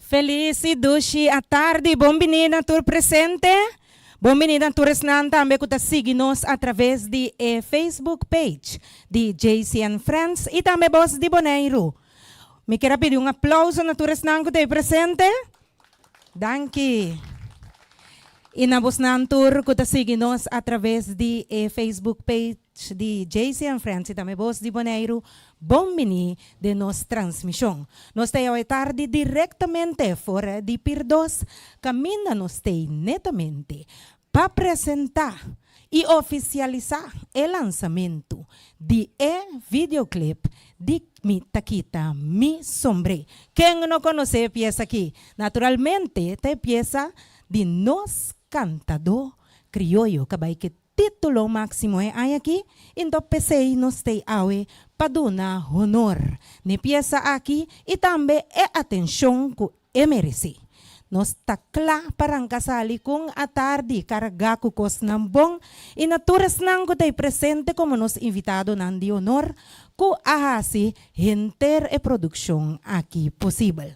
Felis i dushi atardi. Bon bini na tur presente. Bon bini na tur esnan tambe ku ta sigui nos atraves di e Facebook page di JCN Friends i tambe Bos di Boneiru. Mi kier a pidi un aplouso na tur esnan ku ta ei presente. Danki. I na bosnan tur ku ta sigui nos atraves di e Facebook page di JC and Friends i tambe Bos di Boneiru, bon bini den nos transmishon. Nos ta awe tardi direktamente for di Pir Dos, kaminda nos t'ei netamente pa presentá i ofisialisá e lansamentu di e videoclip di Mi Ta Kita Mi Sombré. Ken no konosé e piesa akí? Naturalmente ta e piesa di nos kantadó krioyo ka bai ke Título máksimo e aña aki, i p'esei nos t'ei awe pa duna honor n'e piesa aki i tambe e atenshon ku e meresé. Nos ta kla pa ranka sali ku un atardi kargá ku kosnan bon i na tur esnan ku t'ei presente komo nos invitadonan di honor ku a hasi henter e produkshon aki posibel.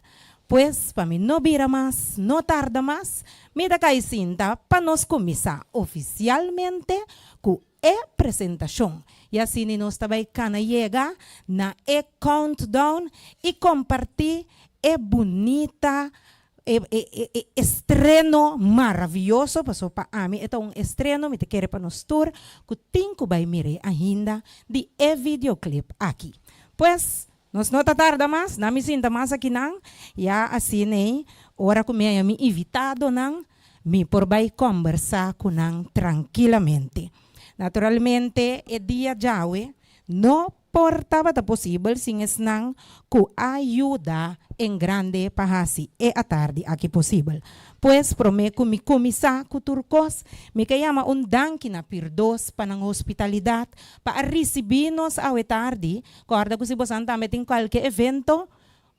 Pues, pa mi no bira mas, no tarda mas, mi ta kai sinta pa nos kuminsá ofisialmente ku e presentashon. I asina nos ta bai kana yega na e countdown i kompartí e bunita e e estreno maravioso, pasobra pa ami e ta un estreno, mi ta kere pa nos tur ku tin ku bai mir'é ainda di e videoclip aki. Pues, Nos no ta tarda mas, nan mi sinta mas akinan, ya asin'ei ora ku mi haña mi invitadonan, mi por bai kòmbersá ku nan trankilamente. Naturalmente e dia djawe no por tabata posibel sin esnan ku a yuda en grande pa hasi e atardi aki posibel. Pues promé ku mi kuminsá ku tur kos, mi ke yama un danki na Pirdos pa nan hospitalidat, pa a risibí nos awe tardi. Kòrda ku si bosan tambe tin kualke evento,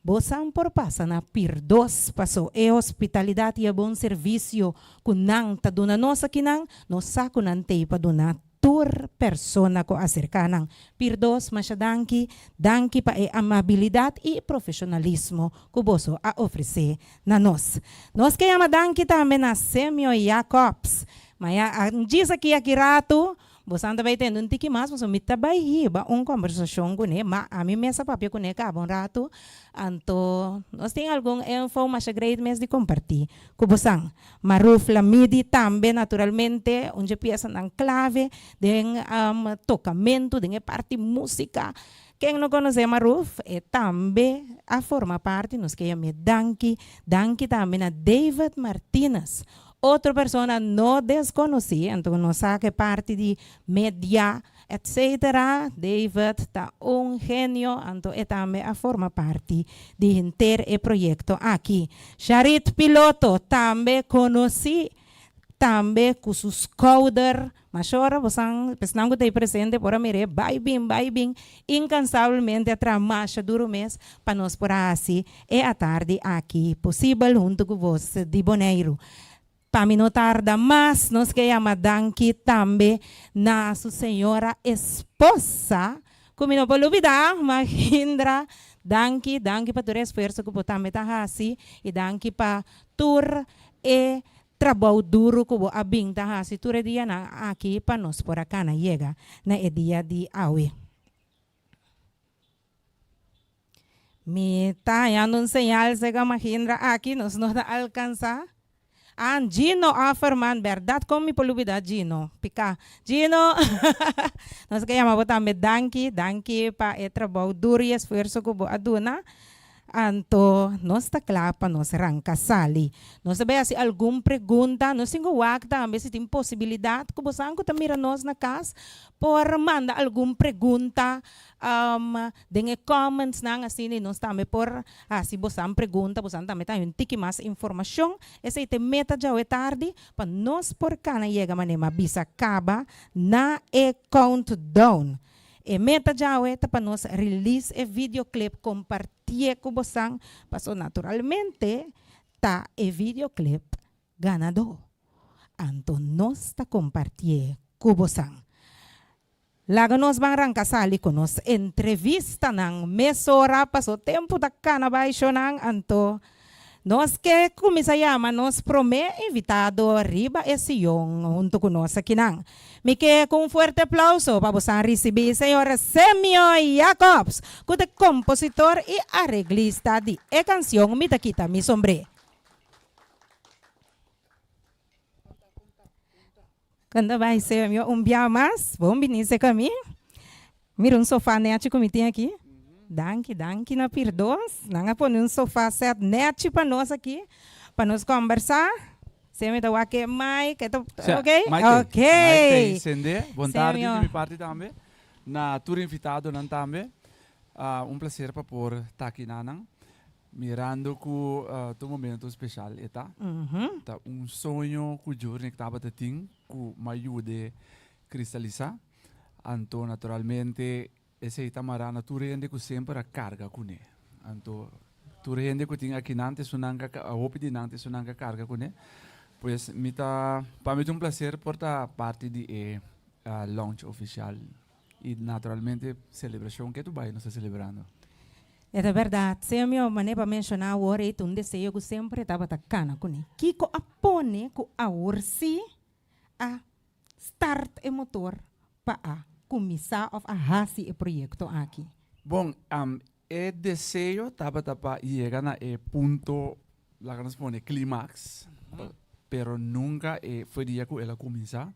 bosan por pasa na Pirdos paso e hospitalidat i e bon servisio ku nan ta duna nos akinan, nos sa ku nan t'ei pa duna tur persona ku aserká nan. Pirdos, masha danki. Danki pa e amabilidat i profeshonalismo ku boso a ofresé na nos. Nos ke yama danki tambe na Semio Jacobs. Ma ya a djis aki aki ratu Bosan ta bai tende un tiki mas, pasobra mi ta bai hiba un kombersashon kuné, ma ami mes a papia kuné kaba un ratu, anto nos tin algun info masha great mes di kompartí ku bosan. Maruf Lamidi tambe naturalmente un dje piesanan klave den tokamentu, den e parti músika. Ken no konosé Maruf? E tambe a forma parti, nos ke yam'é danki. Danki tambe na David Martinez, Otro persona no deskonosí, anto nos sa ku e parti di media etcetera, David ta un genio, anto e tambe a forma parti di henter e proyekto aki. Sharit Piloto tambe konosí tambe ku su skouder, mashora bosan esnan ku ta ei presente por a mir'é bai bin bai bin inkansabelmente a traha masha duru mes pa nos por a hasi e atardi aki posibel huntu ku Bos di Boneiru. Pa mi no tarda mas, nos ke yama danki tambe na su señora esposa, ku mi no por lubida, Mahindra. Danki, danki pa tur e esfuerso ku bo tambe ta hasi i danki pa tur e trabou duru ku bo a bin ta hasi tur e dianan aki pa nos por a kana yega na e dia di awe. Mi ta hañando un señal sega Mahindra aki, nos no ta alkansá. Ah, Gino Offerman, bèrdat kon mi por lubidá Gino? Piká. Gino, nos ke yama bo tambe danki, danki pa e trabou duru i esfuerso ku bo a duna. Anto nos ta kla pa nos ranka sali. Nos ta bai hasi algun pregunta, nos tin ku wak tambe si tin posibilidat ku bosan ku ta mira nos na kas por manda algun pregunta Den e commentsnan asina y nos tambe por haci bosan pregunta, bosan tambe ta hay un tiki mas informacion. Esey ta e meta djawe tardi pa nos por cana yega manera mi a bisa caba na e countdown. E meta djawe ta pa nos release e videoclip compartie cu bosan paso naturalmente ta e videoclip ganador. Anto nos ta compartie cu bosan. Laga nos ban ranka sali ku nos entrevistanan mesora paso tempu ta kana bai shonan anto Nos ke kuminsá yama nos promé invitado riba e siyon huntu ku nos akinan. Mi ke ku un fuerte aplauso pa bosan risibí señor Semio Jacobs, ku ta kompositor i areglista di e kansion Mi ta kita mi sombré. Kanda bai Semio un bia mas? Bon bini serka mi. Mira un sofa nechi ku mi tin aki. Danki, danki na Pirdos. Nan a pone un sofa set nechi pa nos aki, pa nos kombersá. Semio ta wak e mic, e ta Sè, ok? mic ei. Ok. Mic ei sende. Bon tardi Semio. di mi parti tambe. Na tur invitadonan tambe. Un placer pa por ta aki nanan. Mirando ku ta un momento special e ta. Ta un soño ku Jurnick tabata tin ku m'a yude kristalisá. Anto naturalmente esei ta mará na tur hende ku semper a karga kuné. Anto tur hende ku tin akinan ta esunnan ku a hopi di nan ta esunnan ku a karga kuné. Pues mi ta pa mi ta un placer por ta parti di e launch ofisial i naturalmente selebrashon ke tu bai nos ta selebrando. E ta bèrdat, Semio, manera bo a menshoná awor ei ta un deseo ku semper e tabata kana kuné. Kiko a pone ku awor sí a start e motor pa a kuminsá òf a hasi e proyekto aki? Bon, e deseo tabata pa yega na e punto, laga nos pone klimaks, pero nunka e foi dia ku el a kuminsá,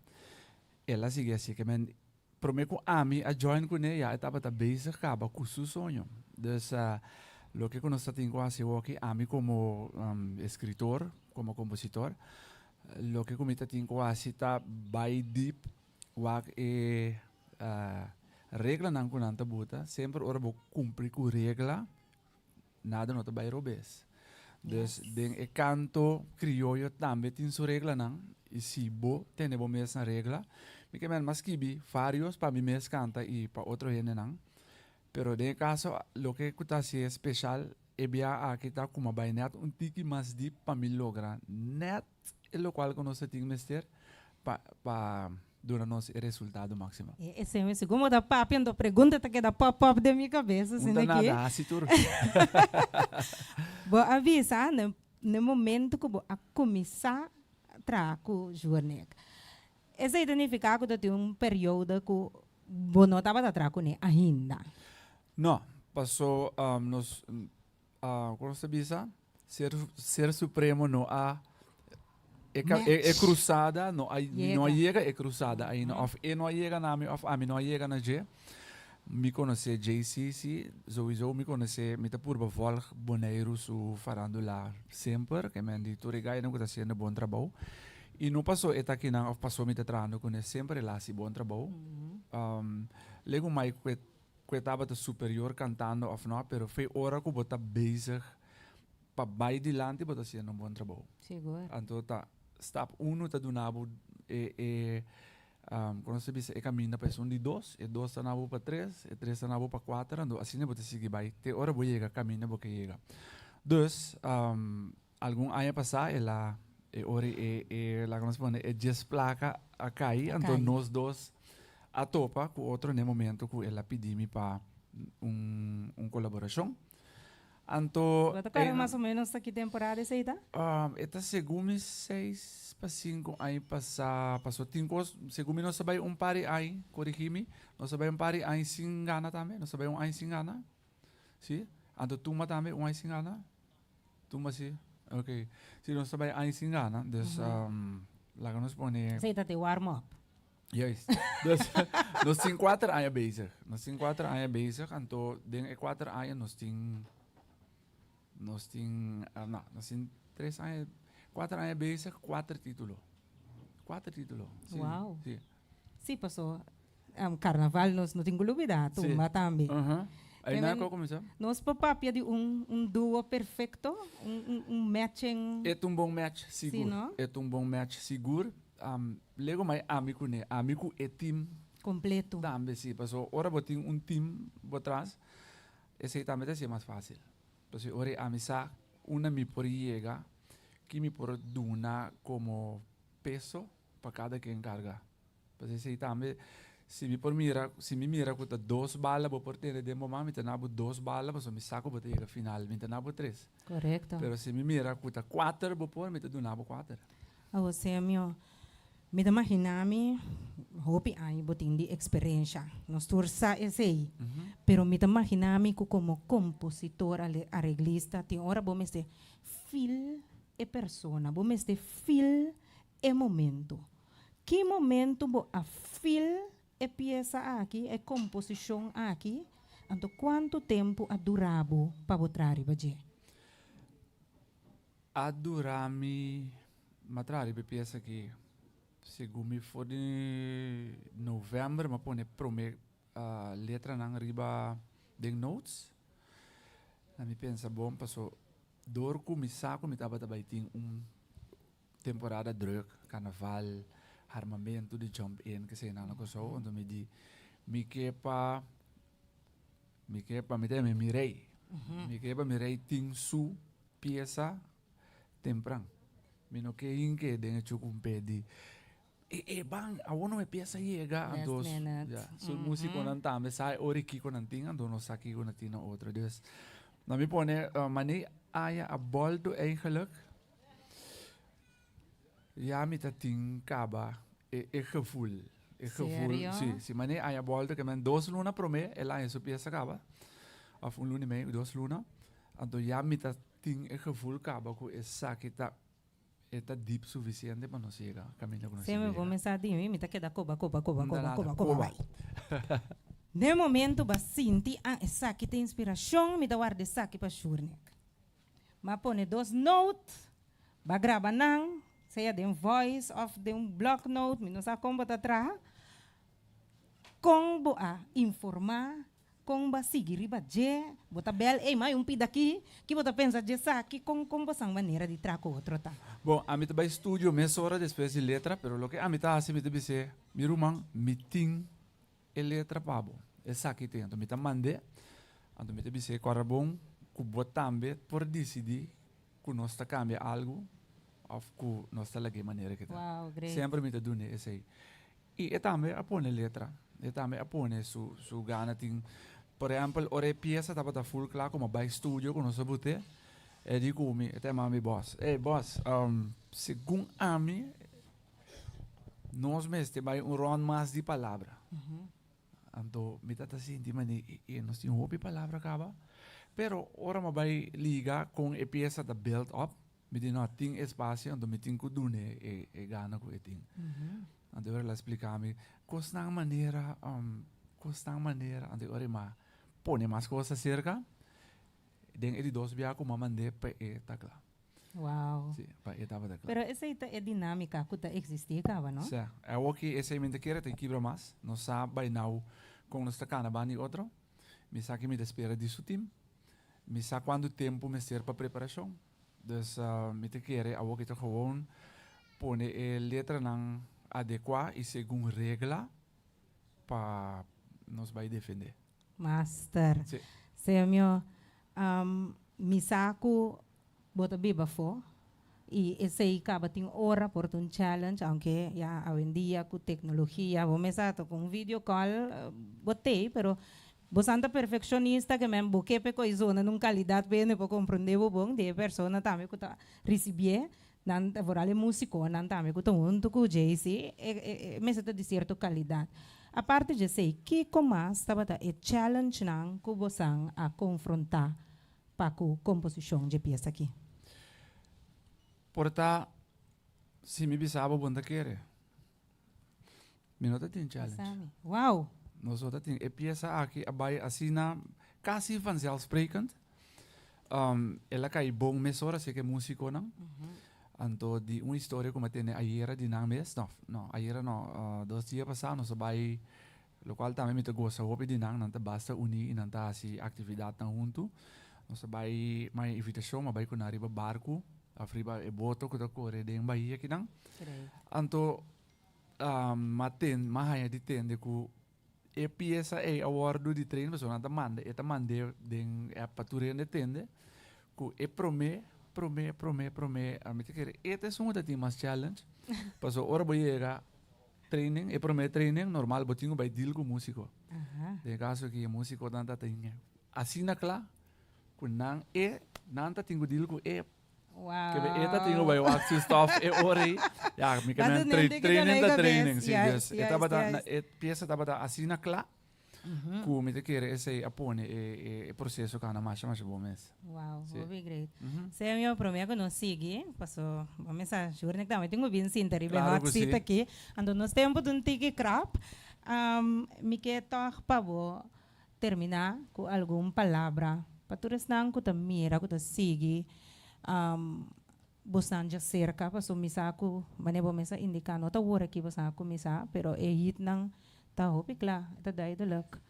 el a sigui hasi. Ke men promé ku ami a join kuné ya e tabata bezig kaba ku su soño. Dus loke ku nos ta tin ku hasi awoki, ami komo eskritor, komo kompositor, Loke ku mi ta tin ku hasi ta bai dip wak e reglanan ku nan ta buta. Semper ora bo kumpli ku regla, nada no ta bai robes. Dus den e kanto krioyo tambe tin su reglanan i si bo tene bo mes na regla, mi ke men m'a skibi varios pa mi mes kanta i pa otro hendenan. Pero den e kaso loke ku ta hasié speshal E bia aki ta kuma bai net un tiki mas dip pa mi logra net e locual cu nos ta tin mester pa pa duna nos e resultado maximo. E esei mes segun bo ta papia anto pregunta ta keda pop pop den mi cabes Un asina ta aki. nada haci tur. Bo a bisa na na e momento cu bo a cuminsa traha cu Journek. Esei ta nifica cu ta tin un periodo cu bo no tabata traha cune ainda. No, paso nos, kon nos ta bisa? Ser, ser supremo no a, e, e, e cruzada no a, no a yega e cruzada ainda. Of e no a yega na mi of ami no a yega na dje. Mi conoce JC si, sowieso mi conoce, mi ta purba volg Boneiru su farandula semper, ke men di tur e gainan ku ta haciendo bon trabou. I no paso e ta akinan of paso mi ta trahando kuné, semper el a hasi bon trabou. Legu mai ku e ku e tabata superior kantando of no, pero fe ora ku bo ta bezig pa bai dilanti bo ta hasiendo un bon trabou. Sigur. Anto ta stap uno ta duna bo e e kon nos ta bisa e kaminda pa esun di dos, e dos ta na bo pa tres, e tres ta na bo pa kuater, anto asina bo ta sigui bai te ora bo yega kaminda bo ke yega. Dus algun aña pasá el a e ora e e laga nos pone e djes plaka a kai, anto nos dos a topa ku otro na e momento ku el a pidi mi pa un un kolaborashon. Anto Bo ta kòrda mas o ménos ta ki temporada esei ta? E ta segun mi seis pa sinku aña pasá, paso tin kos segun mi nos a bai un par di aña, korigí mi, nos a bai un par di aña sin gana tambe, nos a bai un aña sin gana, si, anto Tumba tambe un aña sin gana. Tumba si, ok. Si nos ta bai aña sin gana, dus laga nos pone. Esei ta te warm up. Juist. Dus nos tin kuater aña bezig. Nos tin kuater aña bezig, anto den e kuater aña nos tin, nos tin, no, nos tin tres aña, kuater aña bezig, kuater titulo. Kuater titulo. Si. Wow. Si. Si, paso carnaval nos no tin cu lubida, tumba tambe. Ahí nan a cuminsa. Nos por papia di un un duo perfecto, un un un matching. E ta un bon match sigur. Si no? E ta un bon match sigur. Lego mai ami cu ne, ami cu e team. Completo. Tambe si, paso ora bo tin un team bo tras, esey tambe ta haci'e mas facil. Pasobra ora ami sa unda mi por yega, ki mi por duna como peso pa cada ken carga. Pasobra esey tambe. Si mi por mira, si mi mira ku ta dos bala bo por tene den bo man, mi ta na bo dos bala pasobra mi sa ku bo ta yega final, mi ta na bo tres. Korekto. Pero si mi mira ku ta kuater bo por, mi ta duna bo kuater. Awo Semio, mi ta magina mi hopi aña bo tin di eksperensha, nos tur sa esei, pero mi ta magina mi ku komo kompositor, areglista tin ora bo mester feel e persona, bo mester feel e momento. Ki momento bo a feel e piesa aki, e komposishon aki, anto kuantu tempu a dura bo pa bo traha riba dje? A dura mi, m'a traha riba e piesa aki segun mi for di november m'a pone prome letranan riba den notes. Na mi pensa bon paso dor ku mi sa ku mi tabata bai tin un temporada druk, carnaval, harmamentu di jump in kesei nan na Kòrsou, anto mi di mi ke pa mi ke pa mi ta yama mi rei, mi ke pa mi rei tin su piesa tempran, mi no ke hinke den e chukumpé di e e ban awor no e piesa yega, anto ya su musikonan tambe sa e ora kiko nan tin anto no sa kiko nan tin na otro, dus nan mi pone manera aña a bolto eigenlijk. Ya mi ta tin kaba e e gevoel. E gevoel, Serio? si, si mane aña bolto ke men dos luna prome el aña su pieza kaba, of un luna y medio, dos luna, anto ya mi ta tin e gevoel kaba ku esaki ta e ta diep suficiente pa nos yega kaminda ku nos Seme tin bo yega. mesa di mi, mi ta keda koba, koba, koba, No ta koba, nada, koba, koba koba. bai. Den momento bo a sinti, ah, esaki ta inspirashon, mi ta warda esaki pa Shurnek. M'a pone dos note, b'a graba nan, sea den voice of den un block note, mi no sa kon bo ta traha. Kon bo a informá, kon bo a sigui riba dje, bo ta bèl, ey mai un pida aki, ki bo ta pensa dje esaki, kon kon bo san manera di traha ku otro ta? Bon, ami ta bai studio mesora despues di letra, pero loke ami ta hasi mi ta bis'é, mi ruman, mi tin E letra pa bo. Esaki tin. Anto mi ta mand'é. Anto mi ta bis'é ku Arabon ku bo tambe por disidí ku nos ta kambia algu òf ku nos ta lag'é manera ke ta. Wow, great. Semper mi ta dun'é esei. I e tambe a pone letra. E tambe a pone su su gana tin. Por ehèmpel, ora e piesa tabata ful kla ku mi a bai studio ku nos a but'é, e di ku mi, e ta yama mi bòs, Ey bòs, segun ami Nos mester bai un rond mas di palabra. Anto mi ta ta sinti mane e nos tin hopi palabra kaba. Pero ora mi a bai liga kon e piesa ta build up, mi di no tin espacio anto mi tin ku duna e e gana ku e tin. Anto ora el a splika mi kosnan manera kosnan manera anto ora e ma pone mas kos aserka den e di dos bia ku mi a mand'é pa e ta kla. Wow. Sí, pa e tabata kla. Pero esei ta e dinámika ku ta eksistí kaba, no? Sí. Awor ki esei mi ta kere ta kibra mas. Nos sa bai nau kon nos ta kana banda di otro. Mi sa ki mi ta spera di su tim. Mi sa kuantu tempu mester pa preparashon. Dus mi ta kere awor ki ta gewoon pone e letranan adekuá i segun regla pa nos bai defendé. Master. Sí. Semio, mi sa ku Bo ta biba afó i esei kaba tin ora por ta un challenge, aunke ya awendia ku teknologia bo mes a ta ku un video call bo tei, pero bo san ta perfekshonista ke men bo ke p'e koi zona na un kalidat bene por komprende bo bon di e persona tambe ku ta risibié, nan ta vooral e musikonan tambe ku ta huntu ku Jaycee e mester ta di sierto kalidat. Aparte djesei kiko mas tabata e challengenan ku bo san a konfrontá Pa ku komposishon dje piesa aki. Por ta si mi bisa bo bon ta kere. Mi no ta tin challenge. Bisa mi. Wow! Nos no ta tin. E piesa aki a bai asina kasi vanzelfsprekend. El a kai bon mesora si ke musikonan. Anto di un historia ku mi a tene ayera di nan mes, no, no, ayera no, dos dia pasa nos a bai Lokual tambe mi ta gosa hopi di nan, nan ta basta uní i nan ta hasi aktividatnan huntu. Nos a bai maya invitashon, mi a bai ku nan riba barku òf riba e boto ku ta kore den bahia akinan. Anto mi a ten, mi a haña di tende ku e piesa ei a wòrdu di train, pasobra nan ta manda, e ta mand'é den app pa tur hende tende ku e promé, promé, promé, promé, mi ta kere e ta esun ku ta tin mas challenge, pasobra ora bo yega. training, e promé training normal bo tin ku bai deal ku músiko. Den e kaso aki e músikonan ta tin asina kla ku nan e nan ta tin ku deal ku e Kebe e ta tin ku bai wak su stof e ora ei. Ya, mi ke men training ta training, si. Dus e tabata e piesa tabata asina kla ku mi ta kere esei a pone e proseso kana masha masha bon mes. Wow, hopi great. Semio, prome ku nos sigui, paso bo mesa Jurnek tambe tin ku bin sinta riba e hot seat aki. Anto nos tempu ta un tiki krap. Mi ke tòg pa bo terminá ku algun palabra pa tur esnan ku ta mira, ku ta sigui bosnan djaserka, pasobra mi sa ku manera bo mes a indiká no ta wor aki bosnan a kuminsá, pero e hitnan ta hopi kla, e ta duidelijk.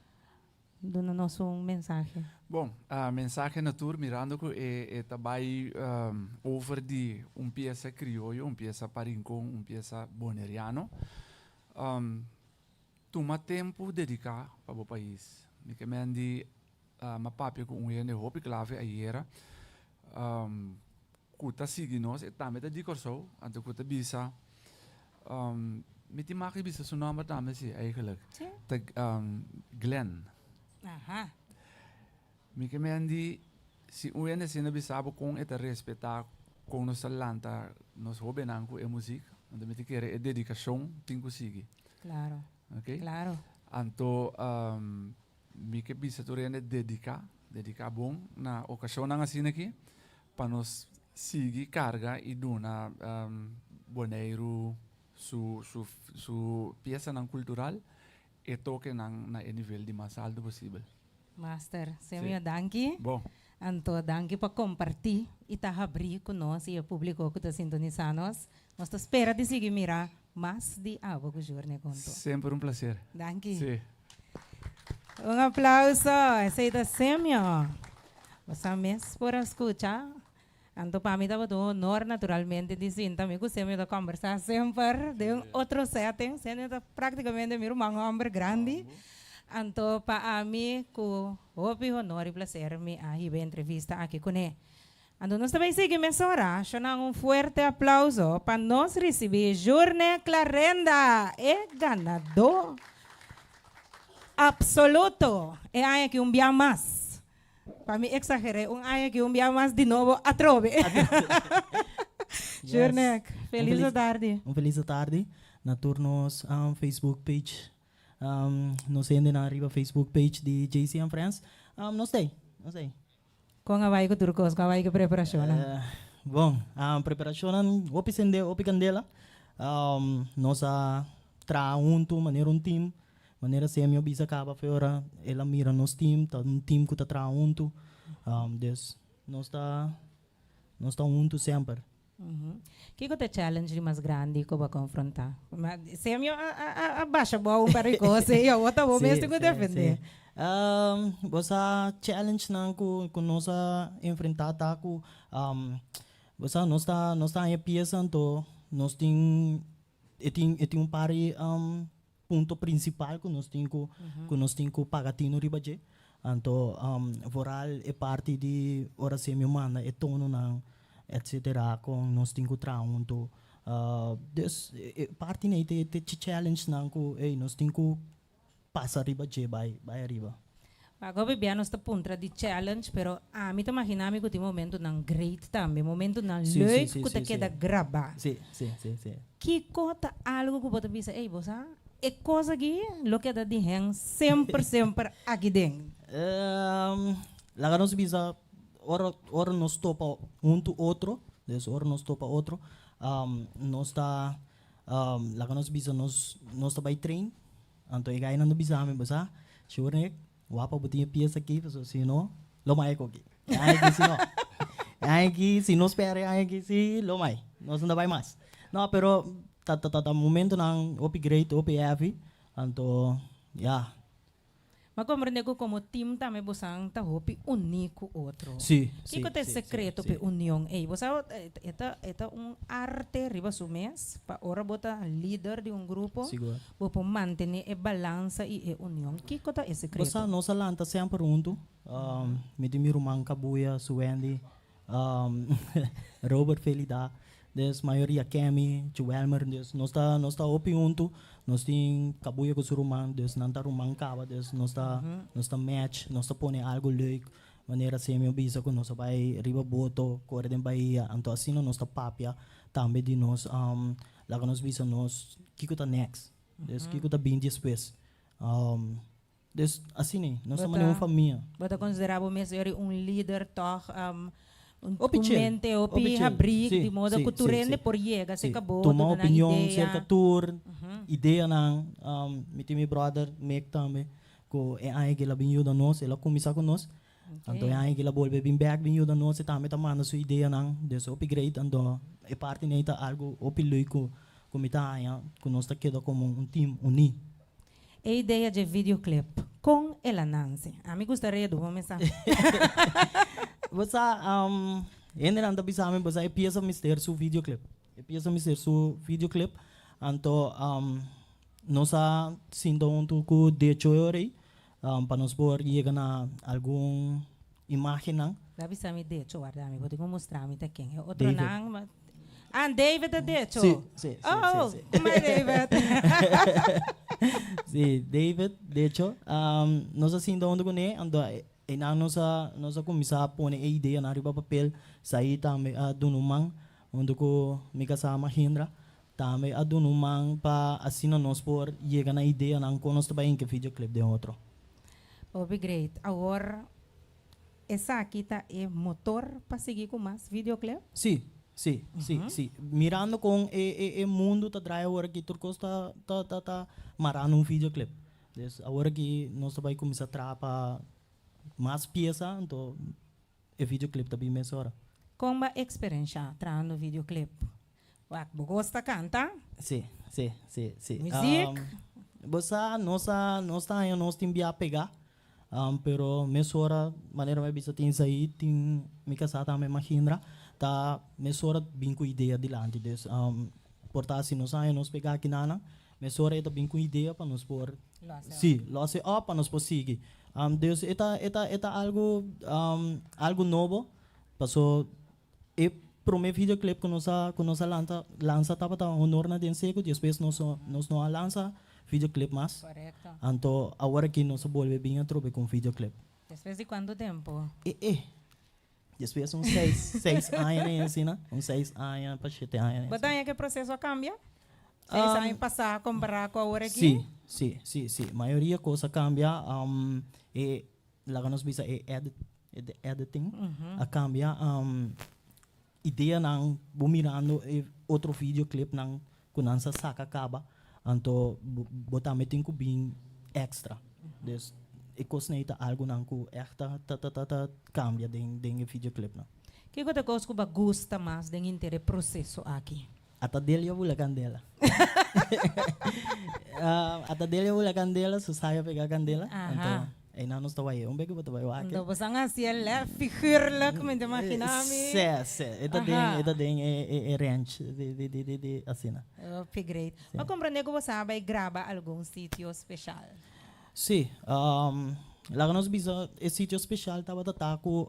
Duna nos un mensahe. Bon, mensahe na tur mirando ku e ta bai over di un piesa krioyo, un piesa pa Rincon, un piesa boneriano. Tuma tempu dediká pa bo pais. Mi ke men di m'a papia ku un hende hopi klave ayera ku ta sigui nos, e tambe ta di Kòrsou, anto ku ta bisa, mi tin mag di bisa su nòmber tambe si eigenlijk, ta Glenn. Mi ke men di si un hende asina bisa bo kon e ta respetá kon nos ta lanta nos hóbennan ku e muzik, anto mi ta kere e dedikashon tin ku sigui. Claro. Ok? Claro. Anto mi ke bisa tur hende dediká, dediká bon na okashonnan asina aki pa nos sigui karga i duna Boneiru su su su piesanan kultural e tokenan na e nivel di mas altu posibel. Master, Semio danki. Bon. Anto danki pa kompartí i ta habrí ku nos i e públiko ku ta sintonisá nos. Nos ta spera di sigui mira mas di abo ku Journey hunto. Semper un placer. Danki. Sí. Un aplauso. Esei ta Semio. Bo sa mes por a skucha. Anto pa mi tabata un honor naturalmente di sinta mi ku Semio ta kombersá semper den un otro setting. Semio ta práktikamente mi ruman hòmber grandi. Anto pa ami ku hopi honor i placer mi a hiba e entrevista aki kuné. Anto nos ta bay sigui mesora. Shonan un fuerte aplauso pa nos ricibi Journe Clarenda, e ganador absoluto e aña aki un bia mas. Pa mi exagere, un aña aki un bia mas di nobo atrobe. Journe, feliz atardi. Un feliz atardi na tur nos Facebook page. Nos hendenan riba Facebook page di JC and Friends. Nos ta ey, nos ta ey. Kon a bai ku tur kos? Kon a bai ku preparashonnan? Bon, preparashonnan hopi sende, hopi kandela. Nos a traha huntu manera un team. Manera Semio bisa kaba fe ora el a mira nos team, ta un team ku ta traha huntu. Dus nos ta nos ta huntu semper. Kiko ta e challenge di mas grandi ku bo a konfrontá? Semio a basha bou un par di kos ei, awor ta bo mes tin ku defendé. Bo sa challengenan ku nos a enfrentá ta ku bo sa nos ta nos ta haña piesa anto nos tin e tin e tin un par di punto principal cu nos tin cu cu nos tin cu paga tino riba dje. Anto vooral e parti di ora Semio manda e tononan etcetera con nos tin cu traha hunto. Dus e parti nei ta e challengenan cu ey nos tin cu pasa riba dje bai bai ariba. Pago bibia nos ta puntra di challenge pero ami ta magina mi cu tin momentonan great tambe, momentonan leuk cu ta keda graba. Kico ta algo cu bo ta bisa ey bo sa e cos aki lo keda di hen semper semper aki den? Laga nos bisa ora ora nos topa hunto otro, dus ora nos topa otro nos ta laga nos bisa nos nos ta bay train. Anto e gainan ta bisa mi, Bo sa, Shurnik, wak pa bo tin e pies aki, pasobra si no, lo mai ku aki. E aña aki si no. E aña aki, si no spera e aña aki si, lo mai. Nos no ta bai mas. No, pero ta ta ta momentonan hopi great, hopi heavy. Anto, ya. M'a komprende ku komo tim tambe bosan ta hopi uní ku otro. Sí, sí, Kiko ta e sí, sí, sekreto sí. p'e union ei? Bo sa e ta e ta un arte riba su mes pa ora bo ta lider di un grupo Sigur. bo por mantené e balansa i e union. Kiko ta e Bo sekreto? sa nos a lanta semper huntu. Mi tin mi ruman Kabuya, su Wendy, Robert Felida. Dus mayoria Kemi, Joelmer, dus nos ta nos ta hopi huntu, nos tin kabuya ku su ruman, dus nan ta ruman kaba, dus nos ta nos ta match, nos ta pone algu leuk, manera Semio bisa ku nos a bai riba boto, kore den bahia, anto asina nos ta papia tambe di nos laga nos bisa nos kiko ta next, dus kiko ta bin despues. Dus asina ei, nos ta manera un famia. Bo ta konsiderá bo mes yori un lider tòg, un Hopi chill, mente hopi hopi chill. habrí, Sí, di modo sí, ku tur sí, hende sí. por yega Sí, serka bo, tuma duna nan opinion idea. serka tur, ideanan. Mi tin mi bròder Mick tambe, ku e aña ku el a bin yuda nos, el a kuminsá ku nos. Anto e aña ku el a bolbe bin bèk bin yuda nos, e tambe ta manda su ideanan. Dus hopi great. Anto e parti nei ta algu hopi leuk ku ku mi ta haña ku nos ta keda komo un team uní. E idea dje videoclip, kon el a nanse? Ami gusta redu, bo mesa. Bo sa, hendenan ta bisa mi, bo sa e piesa mester su videoclip. E piesa mester su videoclip. Anto nos a sinta huntu ku Decho e ora ei, pa nos por yega na algun imagennan. Bo a bisa mi Decho, warda mi, bo tin ku mustra mi ta ken. E David. otronan, Ah, David ta Decho? Sí, sí, sí, Oh, sí, sí. my David. Sí, David, Decho. Nos a sinta huntu kuné, anto einan nos a nos a kuminsá pone e ideanan riba papel. Saí tambe a duna un man huntu ku mi kasá Mahendra. Tambe a duna un man pa asina nos por yega na ideanan kon nos ta bai hinka e videoclip den otro. Hopi great. Awor Esaki ta e motor pa sigui ku mas videoclip? Sí, sí, sí, sí. Mirando kon e e e mundu ta draai awor aki tur kos ta ta ta ta mará na un videoclip. Dus awor aki nos ta bai kuminsá traha pa mas piesa, anto e videoclip ta bin mesora. Kon bo a eksperenshá trahando videoclip? Wak, bo gosta kanta? Sí, sí, sí, sí. Muziek? Bo sa, nos a nos ta haña nos tin bia pegá. Pero mesora, manera mi a bisa tin esei, tin mi kasá tambe Mahindra, ta mesora bin ku idea dilanti. Dus por ta si nos haña nos pega akinanan, mesora e ta bin ku idea pa nos por, sí, lòs e òp pa nos por sigui. Dus e ta e ta e ta algu algu nobo, paso E prome videoclip ku nos a ku nos a lanta lansa tabata Honor na Den Seku, despues nos nos no a lansa videoclip mas. Korekto. Anto awor aki nos a bolbe bin atrobe ku un videoclip. Despues di kuantu tempu? E e. Despues un seis seis aña den asina, un seis aña pa shete aña den Bo ta asina. haña ku e proseso a kambia? Seis aña pasá kompará ku awor aki? Sí, sí, sí, sí. Mayoria kos a kambia. E Laga nos bisa e edit, e editing a cambia ideanan bo mirando e otro videoclipnan cu nan sa saca caba anto bo tambe tin cu bin extra. Dus e cosnan ey ta algonan cu echt ta ta ta ta cambia den den e videoclipnan. Kico ta cos cu bo a gusta mas den henter e proceso aki? Ata Delia bula candela. Ata Delia bula candela, su saya pega candela. Aha. Anto, einan nos ta waya. Un beke bo ta bai wak. Anto boso a hasi el figuurlijk, mi ta imagina mi. Se, se. E ta den, e ta den e, e, e ranch di, di, di, di, di asina. Hopi great. Mi a comprende cu boso a bai graba algun sitio special. Si. Laga nos bisa e sitio special tabata ta cu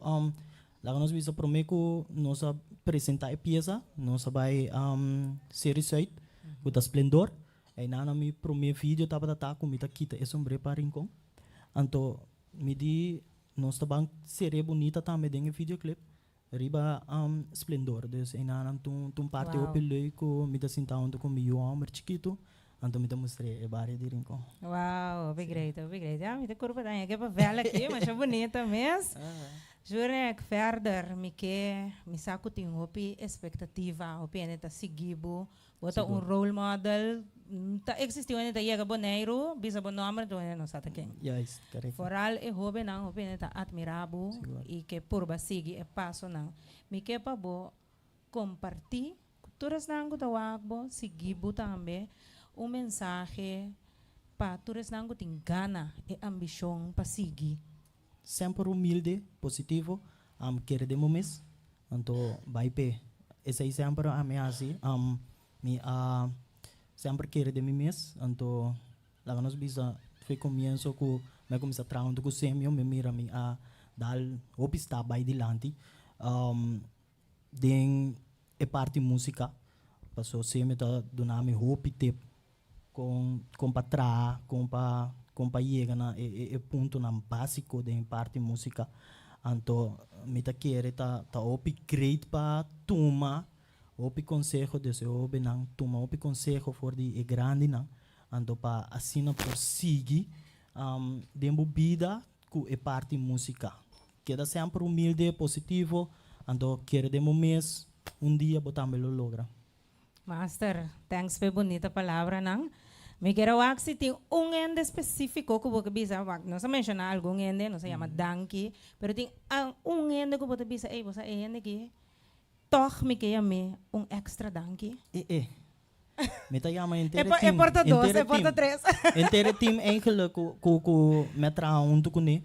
Laga nos bisa promé ku nos a presentá e piesa, nos a bai Seri Zuid, ku ta Splendor. Einan na mi promé video tabata ta ku mi ta kita e sombré pa Rincon. Anto mi di nos ta ban ser'é bunita tambe den e videoclip riba Splendor. Dus einan ta un parti hopi leuk ku mi ta sinta huntu ku mi yu hòmber chikitu. Anto mi ta mustr'é e bario di Rincon. Wow, hopi great, hopi great. Ya, mi ta kurpa ta haña ke papel aki, masha bunita mes. Jurek, verder mi ke, mi sa ku tin hopi espektativa, hopi hende ta sigui bo, bo ta un role model, ta eksistí un hende ta yega Boneiru, bisa bo nòmber, tur hende no sa ta ken. Juist, korekto. Foral e hóbennan, hopi hende ta atmirá bo i ke purba sigui e pasonan. Mi ke pa bo kompartí ku tur esnan ku ta wak bo, sigui bo tambe, un mensahe pa tur esnan ku tin gana e ambishon pa sigui. Semper humilde, positivo, am kere den bo mes, anto bai p'e. Esei semper ami hasi, mi a semper kere den mi mes, anto laga nos bisa foi comienso ku mi a kuminsá traha huntu ku Semio, mi mira mi a dal hopi stap bai dilanti den e parti músika. Paso Semi ta duna mi hopi tip kon kon pa traha, kon pa kon pa yega na e e e puntonan básiko den parti músika. Anto mi ta kere ta ta hopi great pa tuma hopi konseho des e hóbennan, tuma hopi konseho for di e grandinan, anto pa asina por sigui den bo bida ku e parti músika. Keda semper humilde, positivo, anto kere den bo mes, un dia bo tambe lo logra. Master, thanks p'e bunita palabranan. Mi kier a wak si tin un hende specifico cu bo ke bisa, wak, nos a menciona algun hende, nos a yama danki, pero tin un hende cu bo ta bisa, ey, bo sa e hende aki, tog mi ke yam'é un extra danki. E e. Mi ta yama E henter e por, e team, por ta dos, henter e e por ta team. tres. Henter e team eigenlijk cu cu cu mi a traha hunto cune,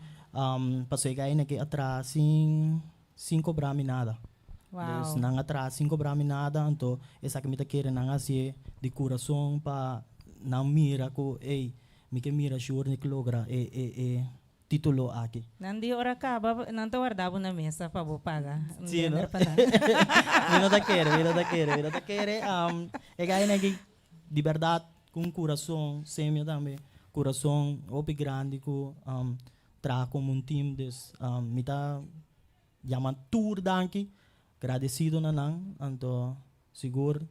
pasobra e gainan aki a traha sin sin cobra mi nada. Dus Wow. nan a traha sin cobra mi nada, anto esaki mi ta kere nan hacié di curason pa nan mira cu ey, mi ke mira Shurnick logra e e e titulo aki. Nan di ora caba, nan ta warda bo na mesa pa bo paga un Sí, no? dender pa nan. Mi no ta kere, mi no ta kere, mi no ta kere. E gainan aki di berdad cu un curason, Semio tambe, curason hopi grandi cu traha como un team, dus mi ta Yama tur danki, gradesido na nan, anto sigur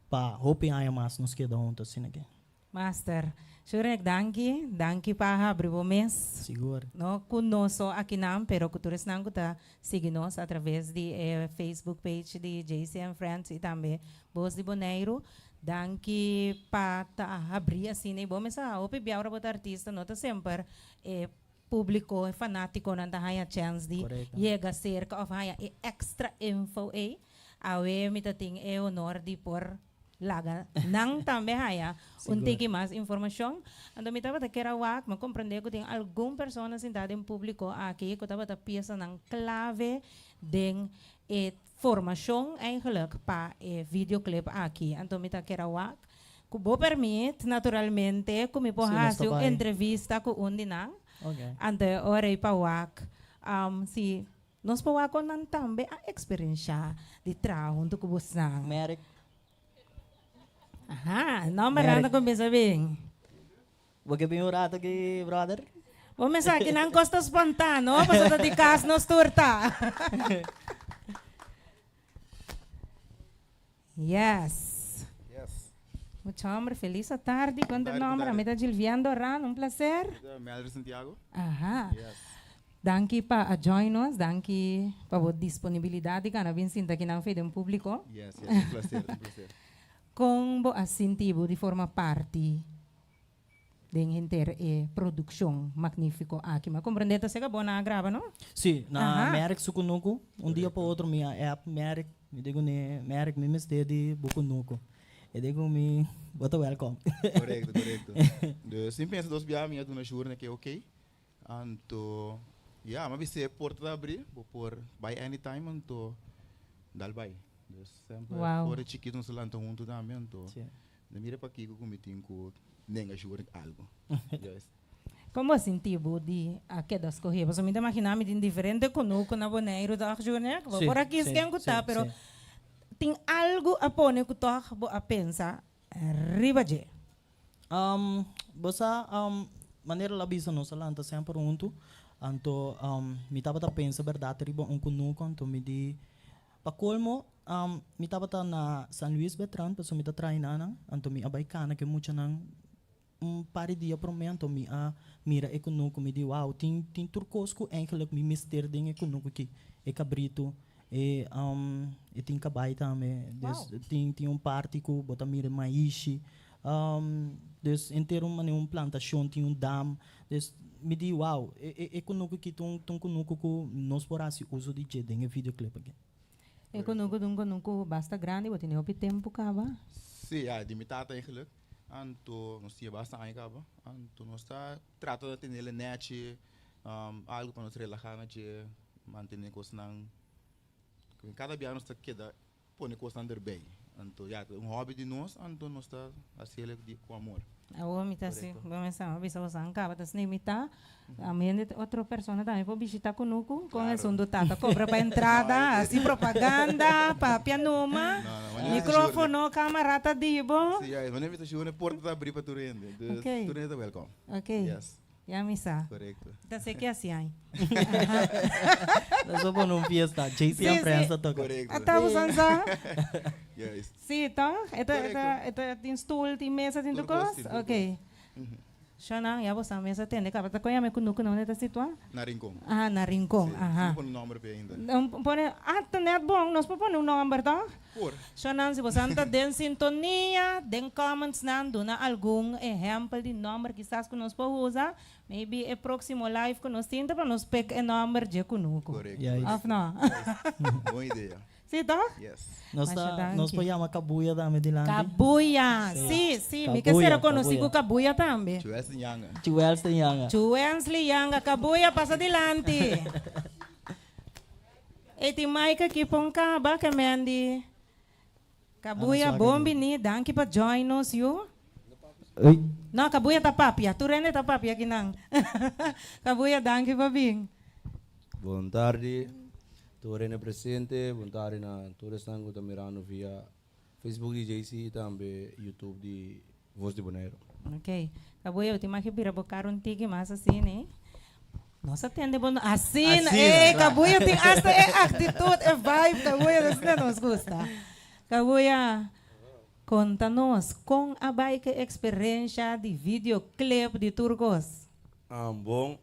pa hopi aña mas nos keda hunto asina ke. Master. Shurek danki, danki pa habri bo mes. Sigur. No ku nos so akinan, pero ku tur esnan ku ta sigui nos a traves di e Facebook page di JC and Friends i tambe Bos di Boneiru. Danki pa ta habri asina i bo mes a hopi bia ora bo ta artista no ta semper e Públiko, e fanátikonan ta haña chèns di yega serka òf haña e èkstra info ei. Awe mi ta tin e honor di por laga nan tambe haña un tiki mas informashon. Anto mi tabata kier a wak, mi a komprendé ku tin algun persona sintá den públiko aki ku tabata piesanan klave den e formashon eigenlijk pa e videoclip aki. Anto mi ta kier a wak Ku bo permit, naturalmente, ku mi por Sí, nos hasi ta un bai. entrevista ku un di nan. Ok. Anto e ora ei pa wak si nos por wak kon nan tambe a eksperenshá di traha huntu ku bosnan. Merrick. Aha, nòmbernan ta Merrick. kuminsá bin. Bo ke bin un rato aki, brother? Bo mester aki nan kos ta spantá, no? Pasobra ta di kas nos tur ta. Yes. Yes. Mucha homber, feliz atardi. Con Tardi, tu nomber? tardi. Mi ta Gilvian Doran, un placer. Mi ta Melder Santiago. Aha. Yes. Danki pa a join nos, danki pa bo disponibilidad di gana bin sinta aki nan fe den publico. Yes, yes, un placer, un placer. Con bo a sinti bo di forma parti den henter e produccion magnifico aki? Mi a comprende ta sega bo nan a graba, no? Sí, na Aha. Merrick su kunuku. Un dia pa otro mi a app Merrick, mi di kuné, Merrick mi mester di bo kunuku. E di ku mi, bo ta welkom. Korekto, korekto. Dus sin pensa dos biaha mi a duna Sjoerd ke oké. Anto, ya, mi a bis'é porta ta abrí, bo por bai anytime, anto dal bai. Dus semper Wow. for di chikito nos a lanta huntu tambe, anto Sí. No mira pakiko ku mi tin ku nenga shuur algu. Juist. Kon bo a sinti bo di a keda skohé? Pasobra mi ta imaginá mi tin diferente kunuku na Boneiru tòg, Junior? Bo Sí, por a kis sí, ken ku sí, ta, pero sí. tin algu a pone ku tòg bo a pensa riba dje. Um, bo sa, um, manera el a bisa nos a lanta semper huntu, anto um, mi tabata pensa bèrdat riba un kunuku, anto mi di, Pa colmo, mi tabata na San Luis Bertrand pasobra mi ta traha einan, anto mi a bai cana cu e muchanan un par di dia prome, anto mi a mira e cunucu, mi di wow, tin tin tur cos cu eigenlijk mi mester den e cunucu aki, e cabrito, e e tin cabai tambe, dus tin tin un parti cu bo ta mira e maishi, dus henter un manera un plantacion, tin un dam, dus mi di wow, e e e kunuku aki ta un ta un kunuku ku nos por hasi uso di dje den e videoclip aki. E kunuku ta un kunuku basta grandi, bo tene hopi tempu kaba? Sí, ya, di mi tata eigenlijk. Anto nos tin basta aña kaba. Anto nos ta trata di tenele nechi, algu pa nos relaha na dje, mantene kosnan. Kada bia nos ta keda pone kosnan derbei. Anto ya, ta un hobby di nos, anto nos ta hasiel di ku amor. Awor mi ta si, bo mester a bisa boso an kaba ta sni mi ta, ami hende otro persona tambe por bishita kunuku kon esun du tata kobra pa entrada, hasi propaganda, papia numa, mikrofono, kamara ta di bo. Si, ya, wanneer mi ta shuna e porta ta abri pa tur hende, dus tur hende ta welkom. Ok. Ya mi sa. Correcto. Ta se ke hasi ai. Nos a pone un fiesta. JC and Friends ta toca. Correcto. Ata bo san sa? Juist. Si, toch? E ta, e ta, e ta tin stoel, tin mesa, tin tur Tur kos? kos, tin tur Ok. Shanan, ya bo sa mesa tende kaba ta koña mi kunuku na unda ta situa? Na Rincon. Ah, na Rincon, Si, aha. No pone nomber pe ainda. No pone, ah, ta net bon, nos por pone un nomber, toch? Por. Shanan, si bo san ta den sintonia, den comments nan duna algun ehempel di nomber kisas ku nos por usa. Maybe e proximo live ku nos tin ta pa nos pick e nomber dje kunuku. Korekto. Juist. Of no? Bon idea. Si toch? Yes. Nos Masha ta, nos danki. por yama Kabuya tambe dilanti. Kabuya, si, si, mi ke Kabuya, sera konosí ku Kabuya. Kabuya tambe. Chuelsen Yanga. Chuelsen Yanga. Chuensley Yanga, Kabuya pasa dilanti. E tin mic aki pon kaba ke Mandy. Kabuya, Ano, bon bini, danki pa join nos yu. Ui. No, Kabuya ta papia, tur hende ta papia akinan. Kabuya, danki pa bin. Bon tardi tur hende presente, bon tardi na tur esnan ku ta mirando via Facebook di JC i tambe YouTube di Voz di Boneiru. Ok, Kabuya bo tin mas ke bira bo kara un tiki mas asina. Nos a tende bo asina, Asina, ey kla. Kabuya tin asta e aktitut, e vibe Kabuya, asina nos gusta. Kabuya, konta nos kon a bai ke eksperensha di videoclip di tur kos? Bon,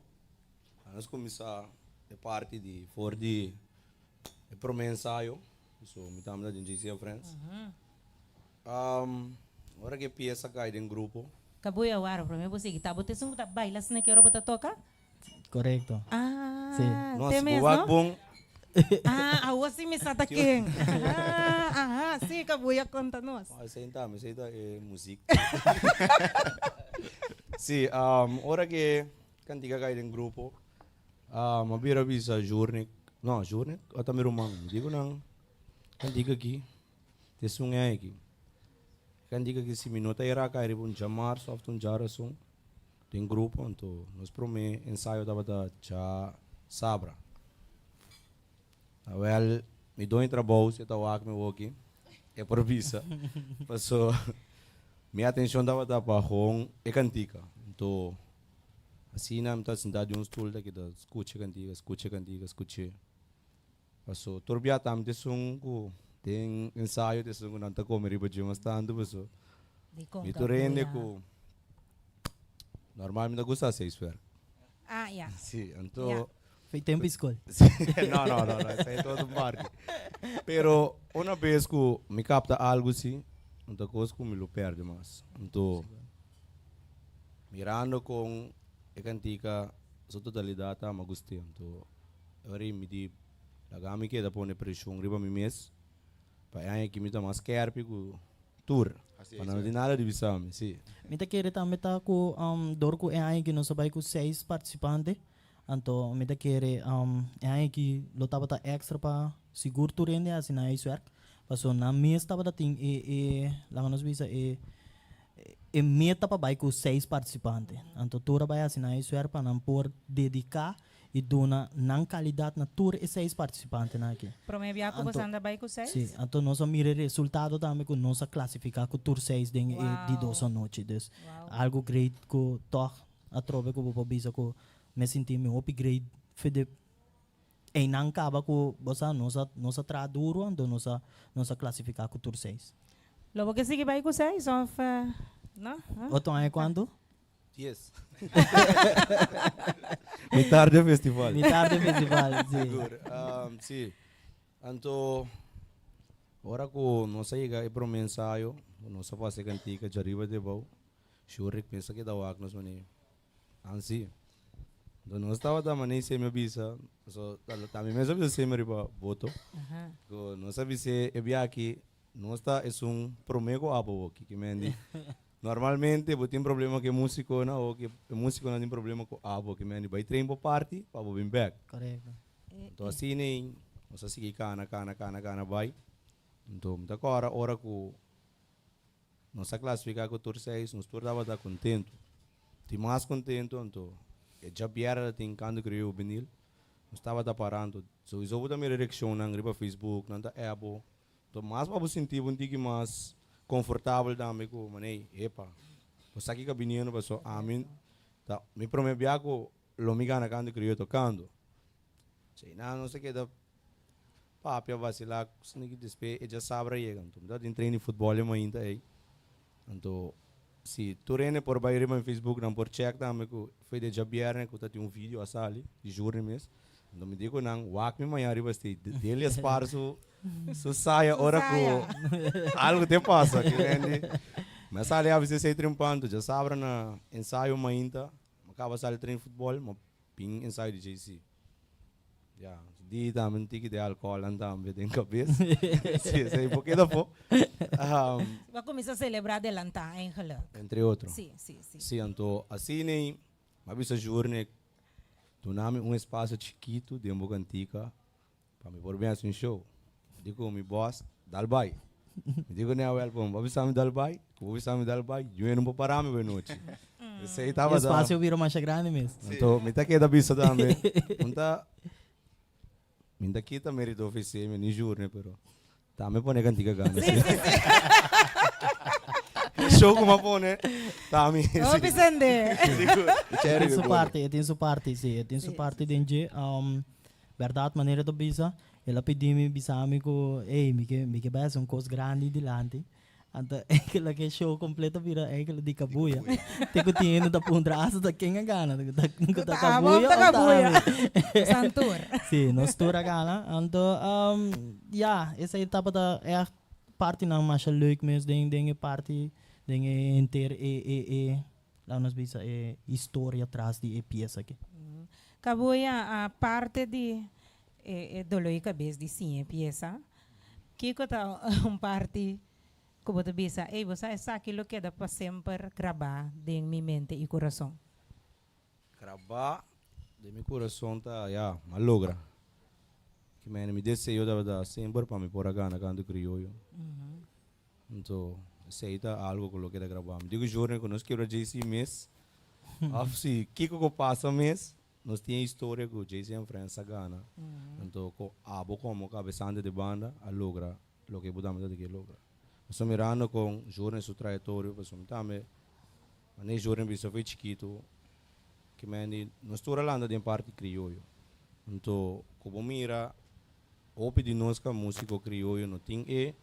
Nos kuminsá e parti di for di e promé ensayo, so mi tambe ta den JC and Friends. Ora ku e piesa kai den grupo. Kabuya wara promé bo sigui. Ta bo ta esun ku ta baila asina ki ora bo ta toka? Korekto. Ah, Sí. No, te si bo mes, wak no? bon. Ah, awo si mi sa ta ken. Ah, aha, sí, Kabuya konta nos. Oh, esei tambe, esei ta e muzik. Sí, ora ku e Kantika kai den grupo. Ah, m'a bira bisa Jurnik, no, Jurnik o ta mi ruman, mi di ku nan, kantika aki, ta esun e aki. Kantika aki si mi no ta era kai riba un djamarsu òf ta un djarason den grupo, anto nos promé ensayo tabata djasabra. Awel, mi doño trabou si e ta wak mi woki, e por bisa. Paso mi atencion tabata pa gewoon e cantica. Anto, asina mi ta sinta di un stoel ta kita scucha e cantica, scucha e cantica, scuch'e. Paso tur bia tambe ta esun cu den ensayo ta esun cu nan ta come riba dje mas tanto paso mi tur hende cu normal mi ta gusta haci huiswerk. Ah, ya. Si, anto. Fei tempo di skol. No, no, no, no, esei ta otro parti. Pero una bes ku mi kapta algu si, no ta kos ku mi lo pèrdè mas. Anto, mirando kon e kantika su totalidat ta, mi a gust'é. Anto, e ora ei mi di, laga mi keda pone preshon riba mi mes, pa e aña aki mi ta mas skèrpi ku tur. Pa nan no tin nada di bisa mi, si. Mi ta kere tambe ta ku dor ku e aña aki nos a bai ku seis partisipante, Anto mi ta kere e aña aki lo tabata extra pa sigur tur hende hasi nan huiswerk, pasobra nan mes tabata tin e e laga nos bisa e e meta pa bai ku seis partisipante. Anto tur a bai hasi nan huiswerk pa nan por dediká i duna nan kalidat na tur e seis partisipantenan aki. Promé bia ku boso anda bai ku seis? Si, anto nos a mira e resultado tambe ku nos a klasifiká ku tur seis den e di dos anochi. Dus algu great ku tòg Atrobe ku bo por bisa ku mi sinti mi hopi great fede einan kaba ku bo sa nos a nos a traha duru anto nos a nos a klasifiká ku tur seis. Lo bo ke sigui bai ku seis of no? Otro aña kuantu? Dies. Mitar di e festival. Mitar di e festival, si. Sigur. Si. Anto ora ku nos a yega e prome ensayo, nos a pasa e kantika djariba debou. Shurrik mester keda wak nos manera. Ansi. Enton nos tabata manera semi a bisa, so ta mi mes a bisa semi riba boto. Ku nos a bis'é e bia aki nos ta esun promé ku abo woki ki mendi. Normalmente bo tin problema ku e musikonan o ku e musikonan tin problema ku abo ki mendi bai train bo parti pa bo bin bèk. Korekto. Enton asina ei nos a sigui kana kana kana kana bai. Anto mi ta kòrda ora ku nos a klasifiká ku tur seis, nos tur tabata kontentu. Tin mas kontentu anto e djabièrnè ta tin Canto Criollo Hubenil, nos tabata pará anto souiso bo ta mira reakshonnan riba Facebook, nan ta app bo. Anto mas pa bo sinti bo un tiki mas konfortabel tambe ku manei, epa, bo sa kiko a biniendo pasobra ami ta mi promé bia ku lo mi gana Canto Criollo tokando. Nan nos a keda papia vasilá sino despues e djasabra yega. Anto mi tabata tin train di futbòl e mainta ei. Anto si tur hende por bai riba mi Facebook nan por check tambe ku foi de djabièrnè ku tatin un video a sali di Journey mes. Anto mi di ku nan wak mi mañana riba stage. Delia spar su su saya ora ku algu te pasa. Mi a sali avis'é sei trimpantu djasabra na ensayo mainta. Mi a kaba sali train futbòl, mi a bin ensayo di JC. Ya, di tambe un tiki di alcohol an tambe den cabes. Si, esei por keda afó. Bo a cuminsa celebra adelantá eigenlijk. Entre otro. Si, si, si. Si, anto asina ei mi a bisa Jurne, duna mi un espacio chikitu den bo cantica Pa mi por bin hasi un show. Mi di ku mi bòs, dal bai. Mi di ku Newel, bon, bo bisa mi dal bai, ku bo bisa mi dal bai, yu no por para mi buenochi. Esei tabata. Espasio bira masha grandi mes. Anto mi ta keda bisa tambe, un ta, mi ta kita merito ofresé mi ni jurne, pero tambe pone kantika gana. Si, si, si. E show ku mi a pone, ta mi. Hopi sende. Sigur. E tin su parti, e tin su parti, si, e tin su parti den dje. Bèrdat manera ta bisa, el a pidi mi bisa mi ku ey mi ke mi ke bai hasi un kos grandi dilanti. Anto enkele ke show kompleto bira enkele di kabuya. Te ku tin hende ta puntra asta ta ken a gana, ku ta ku ta kabuya òf ta ami. Nos tur. Si, nos tur a gana. Anto ya, esei tabata ègt partinan masha leuk mes den den e parti den e henter e e e Laat nos bisa e historia tras di e piesa aki. Kabuya, aparte di e doló di kabes di siña e piesa, kiko ta un parti ku bo ta bisa, ey, bo sa esaki lo keda pa semper grabá den mi mente i kurason? Grabá den mi kurason ta, ya, m'a logra. Ki mene mi deseo tabata semper pa mi por a gana kanto krioyo. Anto esei ta algo ku lo keda grabá. Mi di ku Jordan ku nos kebra JC mes, òf si kiko ku pasa mes, nos tin e historia ku JC and Friends a gana. Anto ku abo komo kabesante di banda a logra loke bo tambe ta ke logra. Nos ta mirando kon Jordan su trayektorio, pasobra mi tambe manera Jordan bisa for chikitu, ke men di nos tur a lanta den parti krioyo. Anto ku bo mira Hopi di nos ka musiko krioyo no tin e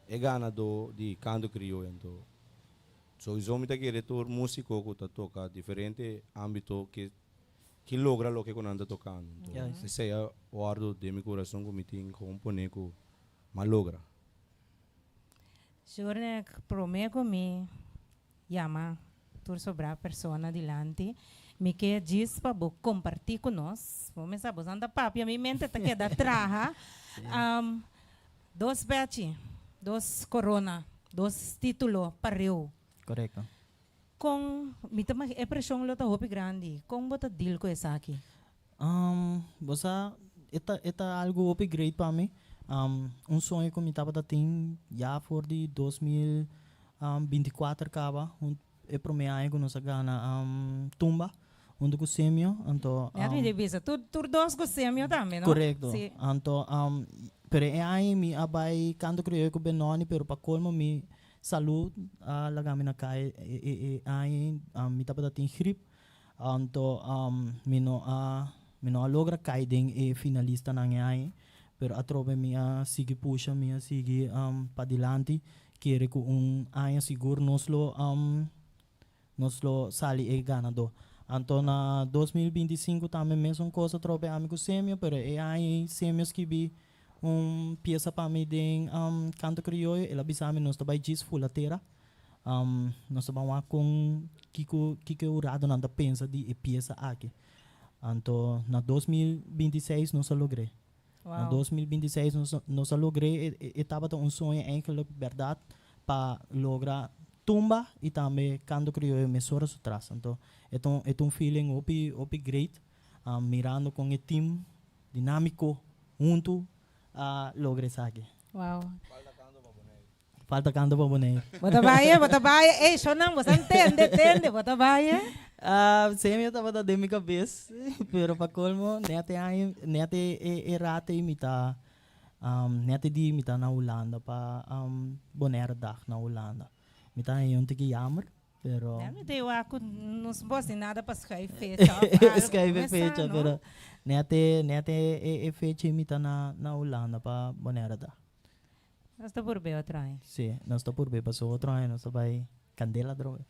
e ganadó di kanto krioyo anto souiso mi ta kere tur musiko ku ta toka diferente ambito ke ke logra loke ku nan ta tokando anto esei a wòrdu den mi kurason ku mi tin kon pone ku m'a logra. Shurnek prome ku mi Yama tur sobrá persona dilanti. Mi ke djis pa bo kompartí ku nos. Bo mester sa boso anda papia, mi mente ta keda traha. Dos bechi, dos korona, dos título pareu. Korekto. Kon, mi ta e preshon lo ta hopi grandi. Kon bo ta deal ku esaki? Bo sa, e ta, e ta algu hopi great pa mi. Un soño ku mi tabata tin ya for di 2024 kaba, un e promé aña ku nos a gana tumba huntu ku Semio, anto. Ya mi di bisa, tur tur dos ku Semio tambe, no? Korekto. Anto, pero e aña mi a bai Kanto Krioyo ku Benoni, pero pa kolmo mi salud a laga mi na kai e e e aña ei, mi tabata tin grip. Anto mi no a mi no a logra kai den e finalistanan e aña, pero atrobe mi a sigui pusha, mi a sigui padilanti, kere ku un aña sigur nos lo nos lo sali e ganadó. Anto na 2025 tambe mesun kos atrobe ami ku Semio, pero e aña ei Semio skibi un piesa pa mi den Kanto Krioyo, el a bisa mi nos ta bai djis fula tera. Nos ta ban wak kon kiko kiko e huradonan ta pensa di e piesa aki. Anto na 2026 nos a logr'é. Na 2026 nos nos a logr'é e e tabata un soño eigenlijk bèrdat pa logra tumba i tambe Kanto Krioyo mesora su tras. Anto e ta un e ta un feeling hopi hopi great mirando kon e team dinámiko huntu a logra esaki. Wow. Falta kanto pa Boneiru. Bo ta bai, bo ta bai. Ey, shonnan, bo sa ntende, tende, bo ta bai. Ah, semi tabata den mi kabes, pero pa kolmo net e aña, net e e rato ei mi ta, net e dia mi ta na Hulanda pa Bonaire dag na Hulanda. Mi ta haña un tiki jammer, pero. Ya mi ta wak ku nos bos tin nada pa schuif fecha of algo. Schuif e Mesa, fecha, no? pero net e net e e fecha ei mi ta na na Hulanda pa Bonaire dag. Nos ta purbe otro aña. Sí, nos ta purbe pasobra otro aña nos ta bai candela drobe.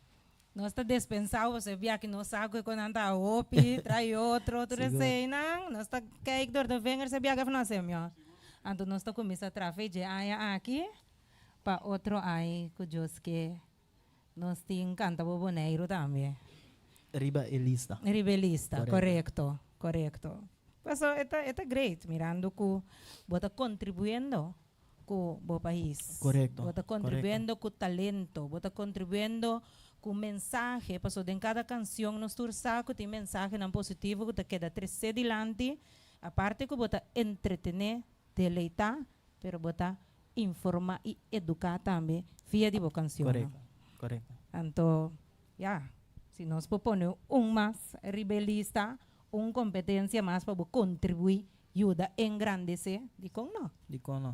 Nos ta despensá bo pasobra bia ki nos sa ku e konan ta hopi, trae otro, tur eseinan. Nos ta kijk door de vingers e bia ke nos hemió. Anto nos ta kuminsá traha fe dje aña aki pa otro aña ku Dios ke nos tin kanta bo Boneiru tambe. Riba e lista. Riba e lista, korekto, korekto. Paso e ta e ta great mirando ku bo ta kontribuyendo ku bo pais. Korekto, Bo ta kontribuyendo ku talento, bo ta kontribuyendo ku mensahe, paso den kada kansion nos tur sa ku tin mensahenan positivo ku ta keda tresé dilanti, aparte ku bo ta entretené, deleitá, pero bo ta informá i eduká tambe via di bo kansionnan. Korekto, korekto. Anto, ya, si nos por pone un mas riba e lista, Un kompetensia mas pa bo kontribuí, yuda engrandesé, dikon no? Dikon no?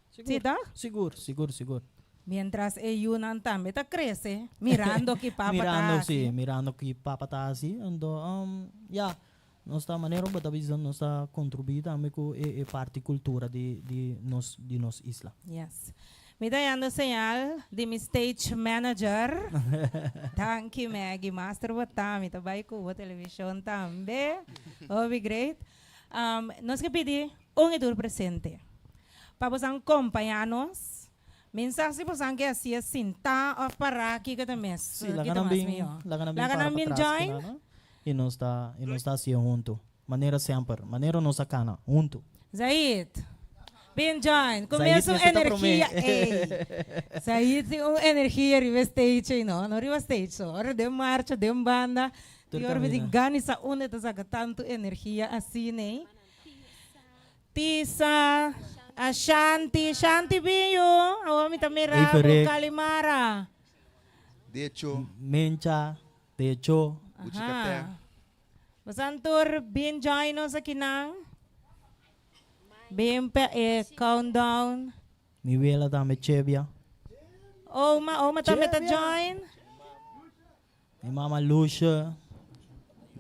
Sigur. Sí, tòg? Sigur, sigur, sigur. Miéntras e yunan tambe ta krese, mirando ki papa ta Mirando, hasi. sí, mirando ki papa ta hasi. Anto, ya, nos ta, manera bo ta bisa, nos ta kontribuí tambe ku e e parti kultura di di nos di nos isla. Yes. Mi ta yando señal di mi stage manager. Danki Maggie, master bo ta, mi ta bai ku bo television tambe. Hopi great. Nos ke pidi un i tur presente pa bosan kompañá nos. Mi sa si bosan ke hasié sintá òf pará, kiko ta mes, Sí, kiko laga ta nan mas bin, mihó. laga nan bin Laga para nan bin patras join. kina, no? I nos ta, i nos ta hasié huntu. Manera semper, manera nos a cana, hunto. Zaid, bin join. Cu Zaid mesun mester ta prome. energia ey. Zaid tin un energia riba stage ey no, no riba stage so, ora den marcha, den banda, Tur di ora mi tin caminda. gana sa unda e ta saca tanto energia asina ey. Tisa, Ashanti, Shanti bin yu, awor mi ta mira Ey bo Ferek. Calimara. Decho. Mencha, Decho. Buchicatè. Aha. Bosan tur bin join nos akinan. Bin pa e countdown. Mi wela tambe Chebia. Oma, oma tambe ta join. Mi mama Lucia.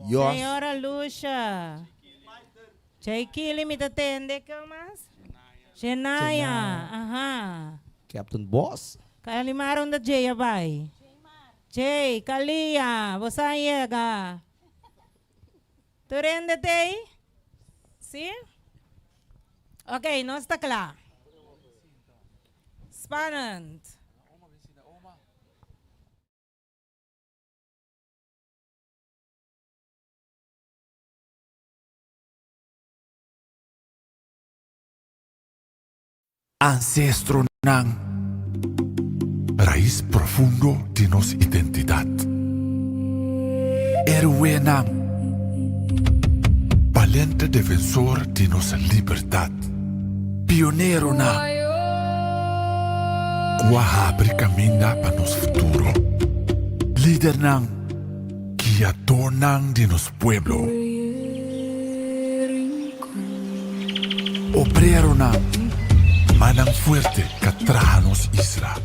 Jos. Señora Lucia. Chaikili mi ta tende ke mas? Shenaya. Aha. Captain Boss. Kalimar unda Jay a bai? Jay, Kalia, bo sa yega. Tur hende t'ei? Sí? Ok, nos ta kla. Spannend. Ancestronan. Rais profundo di nos identidad. Héroenan. Balente defensor di nos libertad. Pioneronan. Cu a habri caminda pa nos futuro. Lidernan. Guiadornan di nos pueblo. Obreronan, mannan fuerte ka traha nos isla.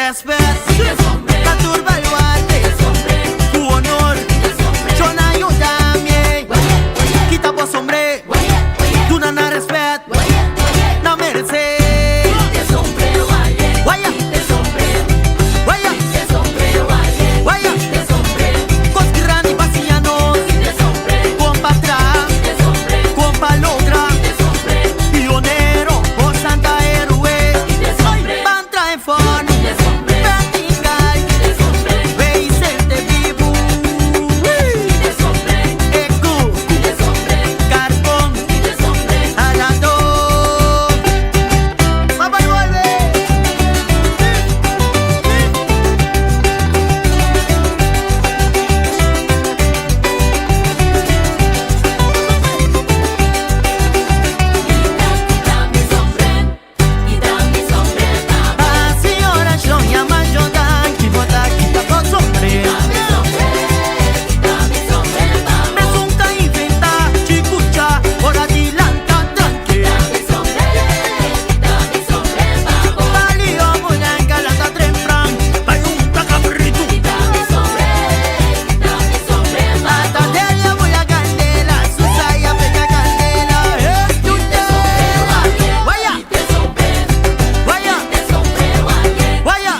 Respet pa tur baluarte Ku honor Shona yuda mi Kita bo sombre Duna nan respet Nan merece Waya Waya Waya Kos grandi pa siña nos Kon pa traha Kon pa logra Pionero o santa héroe Ban traha e fòrnu Bètingay Weisente bibu Eku Karbon Haladó Ban bai bolbe! Hasi orashon yama Jordan ki bo ta kita bo sombre. Mesun ta inventa chikucha ora di lanta tranke. Balio muñanka lanta trempran bai un ta kabritu. Ata Delia bula kandela Susaya pega kandela Hey Waya Waya Waya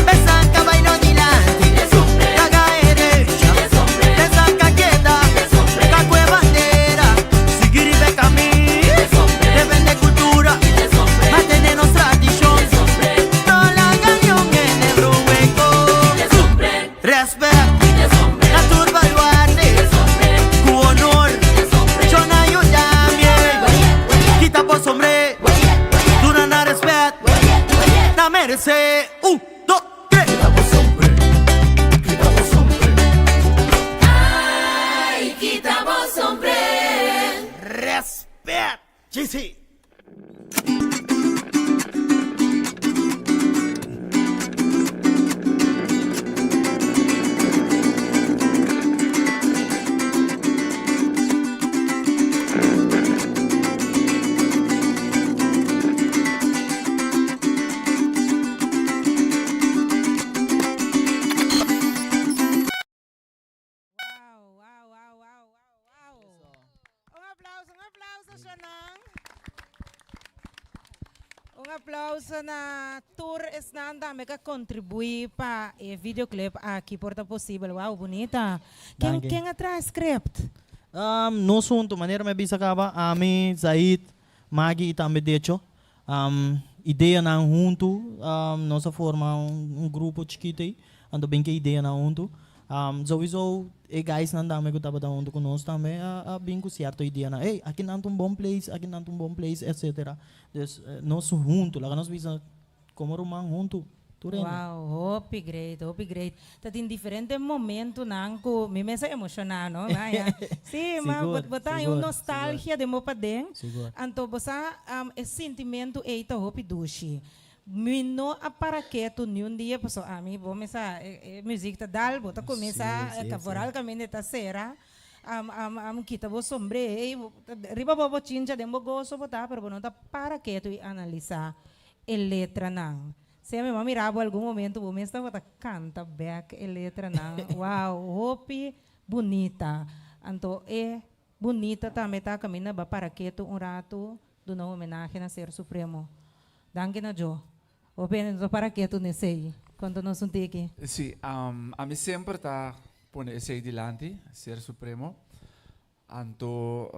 Besanka bai no dilanti Kaga erecha Besanka keda Kakue bandera Sigui riba e kamin Defende kultura Mantene nos tradishon No laga niun hende brueko Respet na tur baluarte Ku honor Shon a yuda mi Kita bo sombre Duna nan respet Nan merece Un, dos, tres Respet! GC! Wow, wow, wow, wow, wow, wow. Un aplauso, un aplauso, Shanan. Un aplauso na tur esnan tambe que contribuí pa e videoclip aki por ta posibel. Wow, bunita. Ken, Danki. ken a traha script? Um, nos hunto, manera mi a bisa caba, ami, Zaid, Maggie y tambe Decho. Um, ideanan hunto, um, nos a forma un, un grupo chikito ey, anto bin ke ideanan hunto. Um, sowieso e guysnan tambe ku tabata hunto ku nos tambe a, a bin ku sierto ideanan. Ey, aki nan ta un bon place, aki nan ta un bon place, etcetera. Dus nos hunto, laga nos bisa komo ruman hunto tur hende. Wow, hopi great, hopi great. Ta tin diferente momentonan ku mi mes a emoshoná, no? Maya. Sí, ma bo Sigur, bo ta haña un sigur, sigur. nostalgia den bo paden. Sigur. Anto bo sa e sintimentu ei ta hopi dushi. Mi no a para ketu niun dia paso ami bo mes sa e e muzik ta dal, bo ta kuminsá Sí, sí, sí. vooral kaminda e ta sera. Am am am kita bo sombré ei riba bo bochincha den bo goso bo ta pero bo no ta para ketu i analisá e letranan. Sea mi a mira bo algun momento bo mes tabata kanta bek e letranan. Wow, hopi bunita. Anto e bunita tambe ta kaminda ba para ketu un ratu duna un homenahe na Ser Supremo. Danki na Djo. Hopi hende no ta para ketu n'esei. Konta nos un tiki. Sí, ami semper ta pone esei dilanti, Ser Supremo. Anto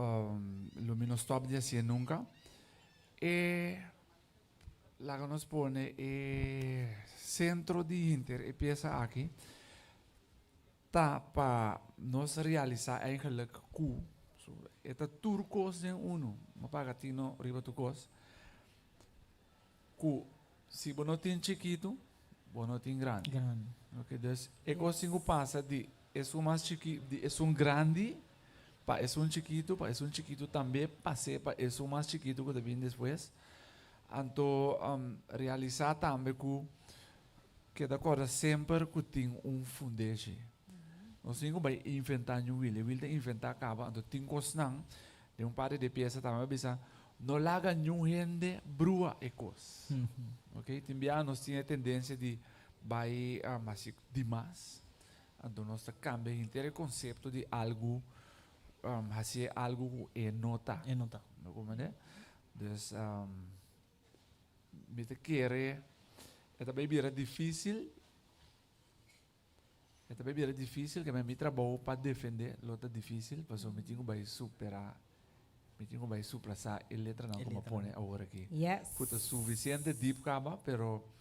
lo mi no stop di hacié nunca. E laga nos pone e centro di hinter e pieza aki ta pa nos realisa eigenlijk cu e ta tur cos den uno. No paga tino riba tur cos. Cu si bo no tin chikitu, bo no tin grandi. Grandi. Ok, dus e cos tin cu pasa di esun mas chiki, di esun grandi pa esun chikitu, pa esun chikitu tambe pas'é pa esun mas chikitu cu ta bin despues. Anto realisa tambe cu keda corda semper cu tin un fundeshi. Nos tin cu bay inventa new wiel, e wiel ta inventa caba, anto tin cosnan, den un parti di e pieza tambe a bisa. No laga niun hende brua e kos. Ok, tin bia nos tin e tendensia di bai hasi dimas, anto nos ta kambia henter e konsepto di algu, hasié algu ku e no ta. E no ta. Bo komprendé? Dus mi ta kere e ta bai bira difísil. E ta bai bira dificil ke mi trabou pa defende lo ta dificil pasobra mi tin ku bai supera mi tin ku bai suplasa e letranan ku mi a pone awor aki ku ta suficiente deep kaba pero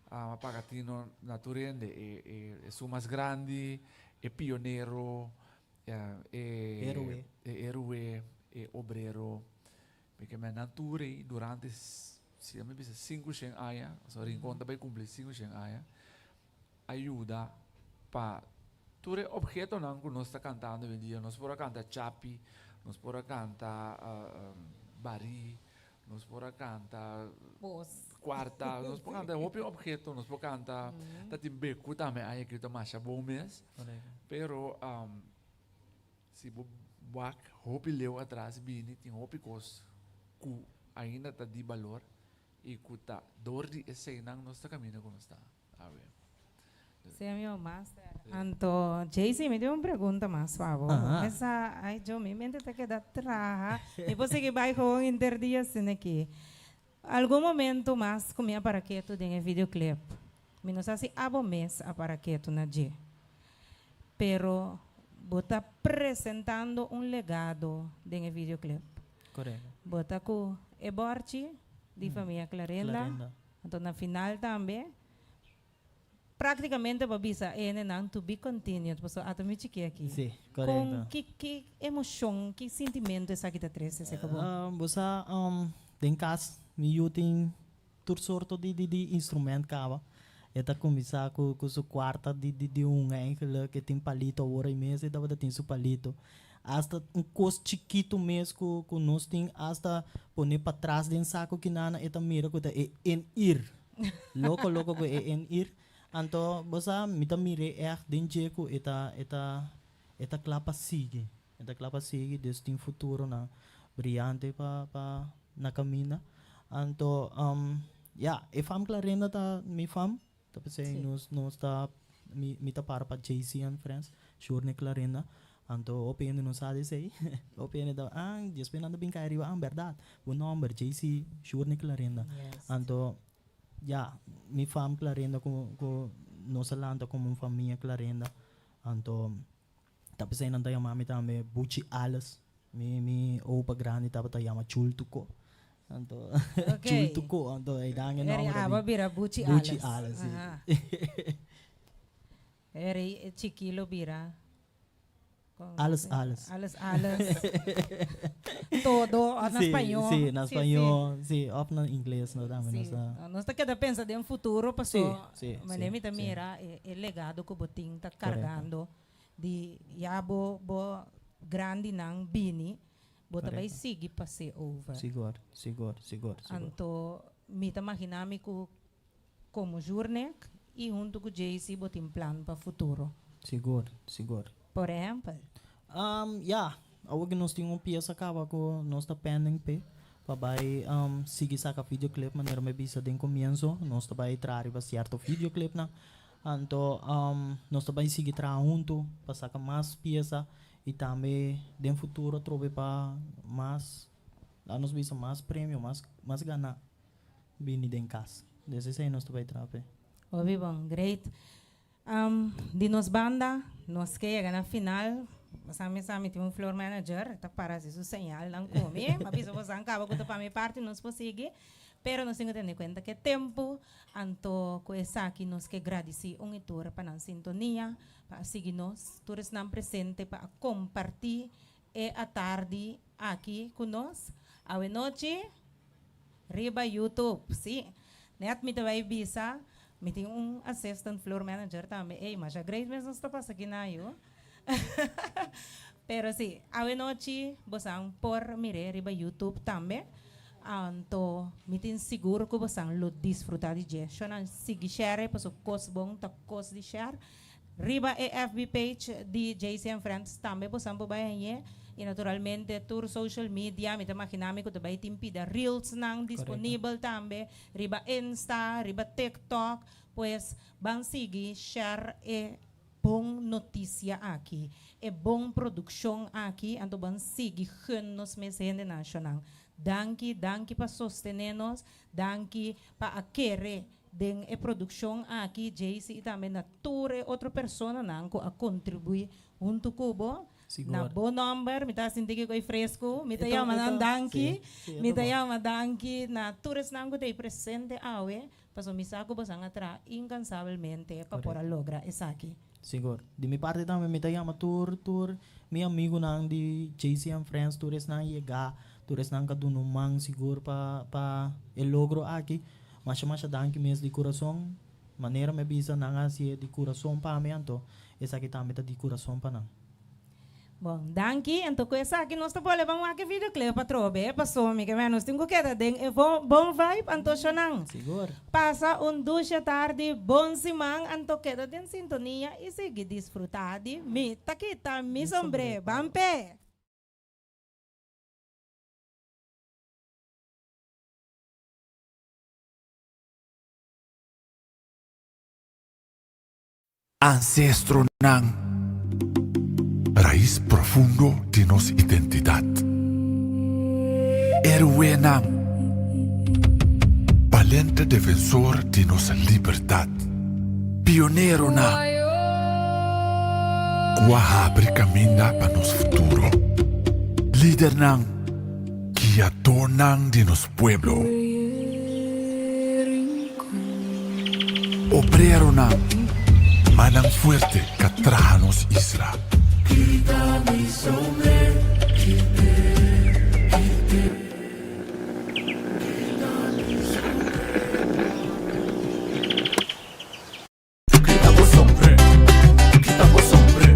a paga tino na tur hende e e esun mas grandi e pionero e e heroe e obrero mi ke men nan tur ei durante si mi bisa 500 aña pasobra Rincon ta bai cumpli 500 aña. A yuda pa tur e obhetonan ku nos ta kantando hoy en dia. Nos por a kanta chapi, nos por a kanta barí, nos por a kanta kuarta, nos por kanta hopi obheto, nos por kanta ta tin beku tambe aña ku ta masha bon mes. Pero si bo wak hopi leu atras bini tin hopi kos ku ainda ta di balor i ku ta dor di eseinan nos ta kaminda ku nos ta. Awe. Semio Master. Anto, Jaycee, mi tin un pregunta mas pa bo. Aha. Esa, ay jo, mi mente ta keda traha. Mi por sigui bai gewoon henter dia asina aki. Algun momento mas ku mi a para ketu den e videoclip. Mi no sa si abo mes a para ketu na dje. Pero bo ta presentando un legado den e videoclip. Korekto. Bo ta ku e bòrchi di famia Clarenda. Clarenda. Anto na final tambe prácticamente bo a bisa e hendenan to be continued pasobra ata mi chiki aki. Sí, Con correcto. ki ki emocion, ki sintimento esaki ta trece acerca bo? Bo sa den cas mi yu tin tur sorto di di di instrument caba. E ta cuminsa cu cu su cuarta di di di un eigenlijk e tin palito awor ei mes e tabata tin su palito. Asta un kos chikitu mes ku ku nos tin asta pone patras den saku kinana e ta mira ku ta e en ir. Loko loko ku e en ir. Anto bo sa mi ta mir'é ègt den dje ku e ta e ta e ta kla pa sigui. E ta kla pa sigui dus tin futuronan briante pa pa na kaminda. Anto ya e fam Clarenda ta mi fam. Ta p'esei nos nos ta mi mi ta para pa JC and Friends, Shurne Clarinda. Anto hopi hende no sa di esei. Hopi hende ta, ah, despues nan ta bin kai riba, ah, bèrdat, bo nòmber, JC Shurne Clarinda. Anto, ya, mi fam Clarinda ku ku nos a lanta komo un famia Clarinda. Anto, ta p'esei nan ta yama mi tambe Buchi Alles. Mi mi opa grandi tabata yama Chultuko. Anto Chultuko anto ei dan e nomber Eri aba bira Buchi Alles. Buchi Alles, si. Eri e chiki lo bira Alles alles. Alles alles. Todo of na spañó. Si, na spañó, si, of na ingles no tambe nos ta. Nos ta keda pensa den futuro paso manera mi ta mira e legado ku bo tin ta kargando Di ya bo bo grandinan bini, bo ta bai sigui pas'é over. Sigur, sigur, sigur, sigur. Anto mi ta magina mi ku komo Jurnek i huntu ku Jaycee bo tin plan pa futuro. Sigur, sigur. Por ehèmpel? Ya, awor ku nos tin un piesa kaba ku nos ta pending p'e, pa bai sigui saka videoclip manera mi a bisa den komienso, nos ta bai traha riba sierto videoclipnan. Anto nos ta bai sigui traha huntu pa saka mas piesa i tambe den futuro atrobe pa mas, laga nos bisa mas premio, mas mas gana bini den kas. Des esei nos ta bai traha p'e. Hopi bon, great. Di nos banda nos ke yega na final. Bosan mi sa mi tin un floor manager, e ta para hasi su señalnan ku mi. Mi a bisa bosan kaba ku ta pa mi parti nos por sigui. Pero nos tin ku tene kuenta ku e tempu, anto ku esaki nos ke gradisí un i tur pa nan sintonia, pa a sigui nos, tur esnan presente pa a kompartí e atardi aki ku nos. Awenochi riba YouTube, sí. Nèt mi ta bai bisa, mi tin un assistant floor manager tambe, ey, masha great mes nos ta pasa aki na yu. Pero si, awenochi bosan por mir'é riba YouTube tambe. Anto mi tin sigur ku bosan lo disfrutá di dje. Shornan sigui share paso kos bon ta kos di share. Riba e FB page di JC and Friends tambe bosan por bai hañ'é. I naturalmente tur social media, mi ta imaginá mi ku ta bai tin pida reelsnan disponibel tambe riba Insta, riba TikTok. Pues ban sigui share e bon notisia aki, e bon produkshon aki, anto ban sigui gun nos mes hendenan shonnan. Danki, danki pa sostené nos, danki pa a kere den e produkshon aki, Jaycee i tambe na tur e otro personanan ku a kontribuí huntu ku bo. Na bo nòmber, mi ta sinti kiko ei fresku, mi ta yama nan danki, mi ta yama danki na tur esnan ku ta ei presente awe, pasobra mi sa ku bosan a traha inkansabelmente pa por a logra esaki. Sigur. Di mi parti tambe mi ta yama tur tur mi amigunan di JC and Friends, tur esnan yegá, tur esnan ku a duna un man sigur pa pa e logro aki. Masha masha danki mes di kurason. Manera mi a bisa nan a hasié di kurason pa mi anto esaki tambe ta di kurason pa nan. Bon, danki. Anto ku esaki nos ta bolbe ban wak e videoclip atrobe, paso mi ke nos tin ku keda den e bon vibe anto shonan. Sigur. Pasa un dushe tardi, bon siman, anto keda den sintonia i sigui disfruta di Mi Ta Kita Mi Sombré. Ban p'e! Ancestronan, rais profundo di nos identidad. Héroenan, balente defensor di nos libertad. Pioneronan, cu a habri caminda pa nos futuro. Lidernan, guiadornan di nos pueblo. Obreronan, mannan fuerte ka traha nos isla. Kita bo sombré, kita bo sombré, kita bo sombré.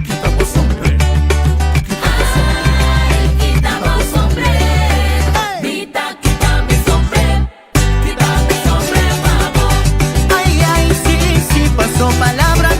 Kita bo sombré, kita bo sombré, kita bo sombré. Kita mi sombré pa bo. Ai, ai, si, si, paso palabra.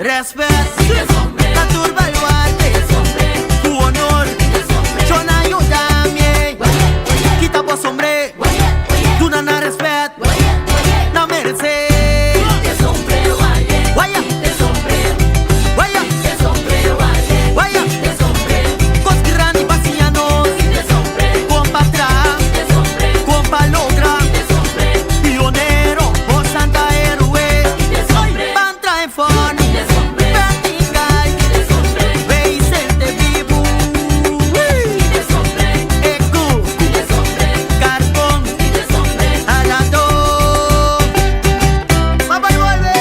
Respet na tur baluarte Ku honor Shon a yuda mi Kita bo sombre Duna nan respet Nan merece Waya Waya Waya Kos grandi pa siña nos Kon pa traha Kon pa logra Pionero o santa héroe Ban traha funny Bertingay Vicente Bibu Eku Carbon Alado Papá y vuelve.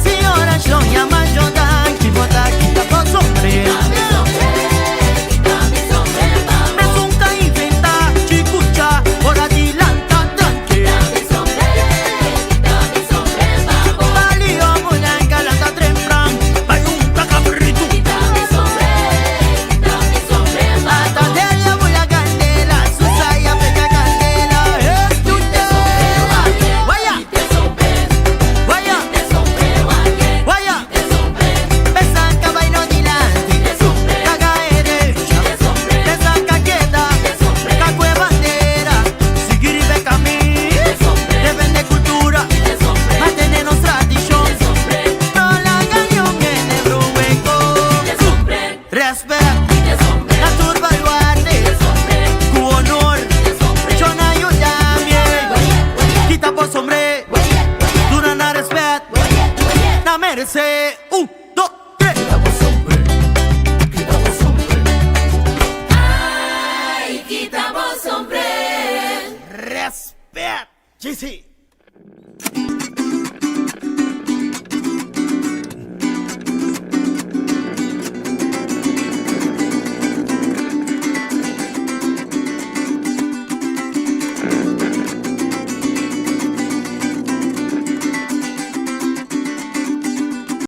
Señora Shloya Mayodan, Chibota, quita bo sombre. Mesunca inventa, chicucha, ora di lanta tranque. Balio mulanca, lanta trempran, bayunca cabrito. Ata delia bula candela, susaya pega candela, eh, Vaya, vaya, vaya. Pesanca bailo dilante, caga derecha, pesanca quieta, cacue bandera, seguir y camino, depende cultura, mantenernos tradición, no la cañón en el hueco. Respet, na tur baluarte, ku honor, Shon a yuda mi, kita bo sombre, duna nan respet, nan merece, 1, 2, 3. Kita bo sombre, kita bo sombre. Ay, kita bo sombre. Respet, GC.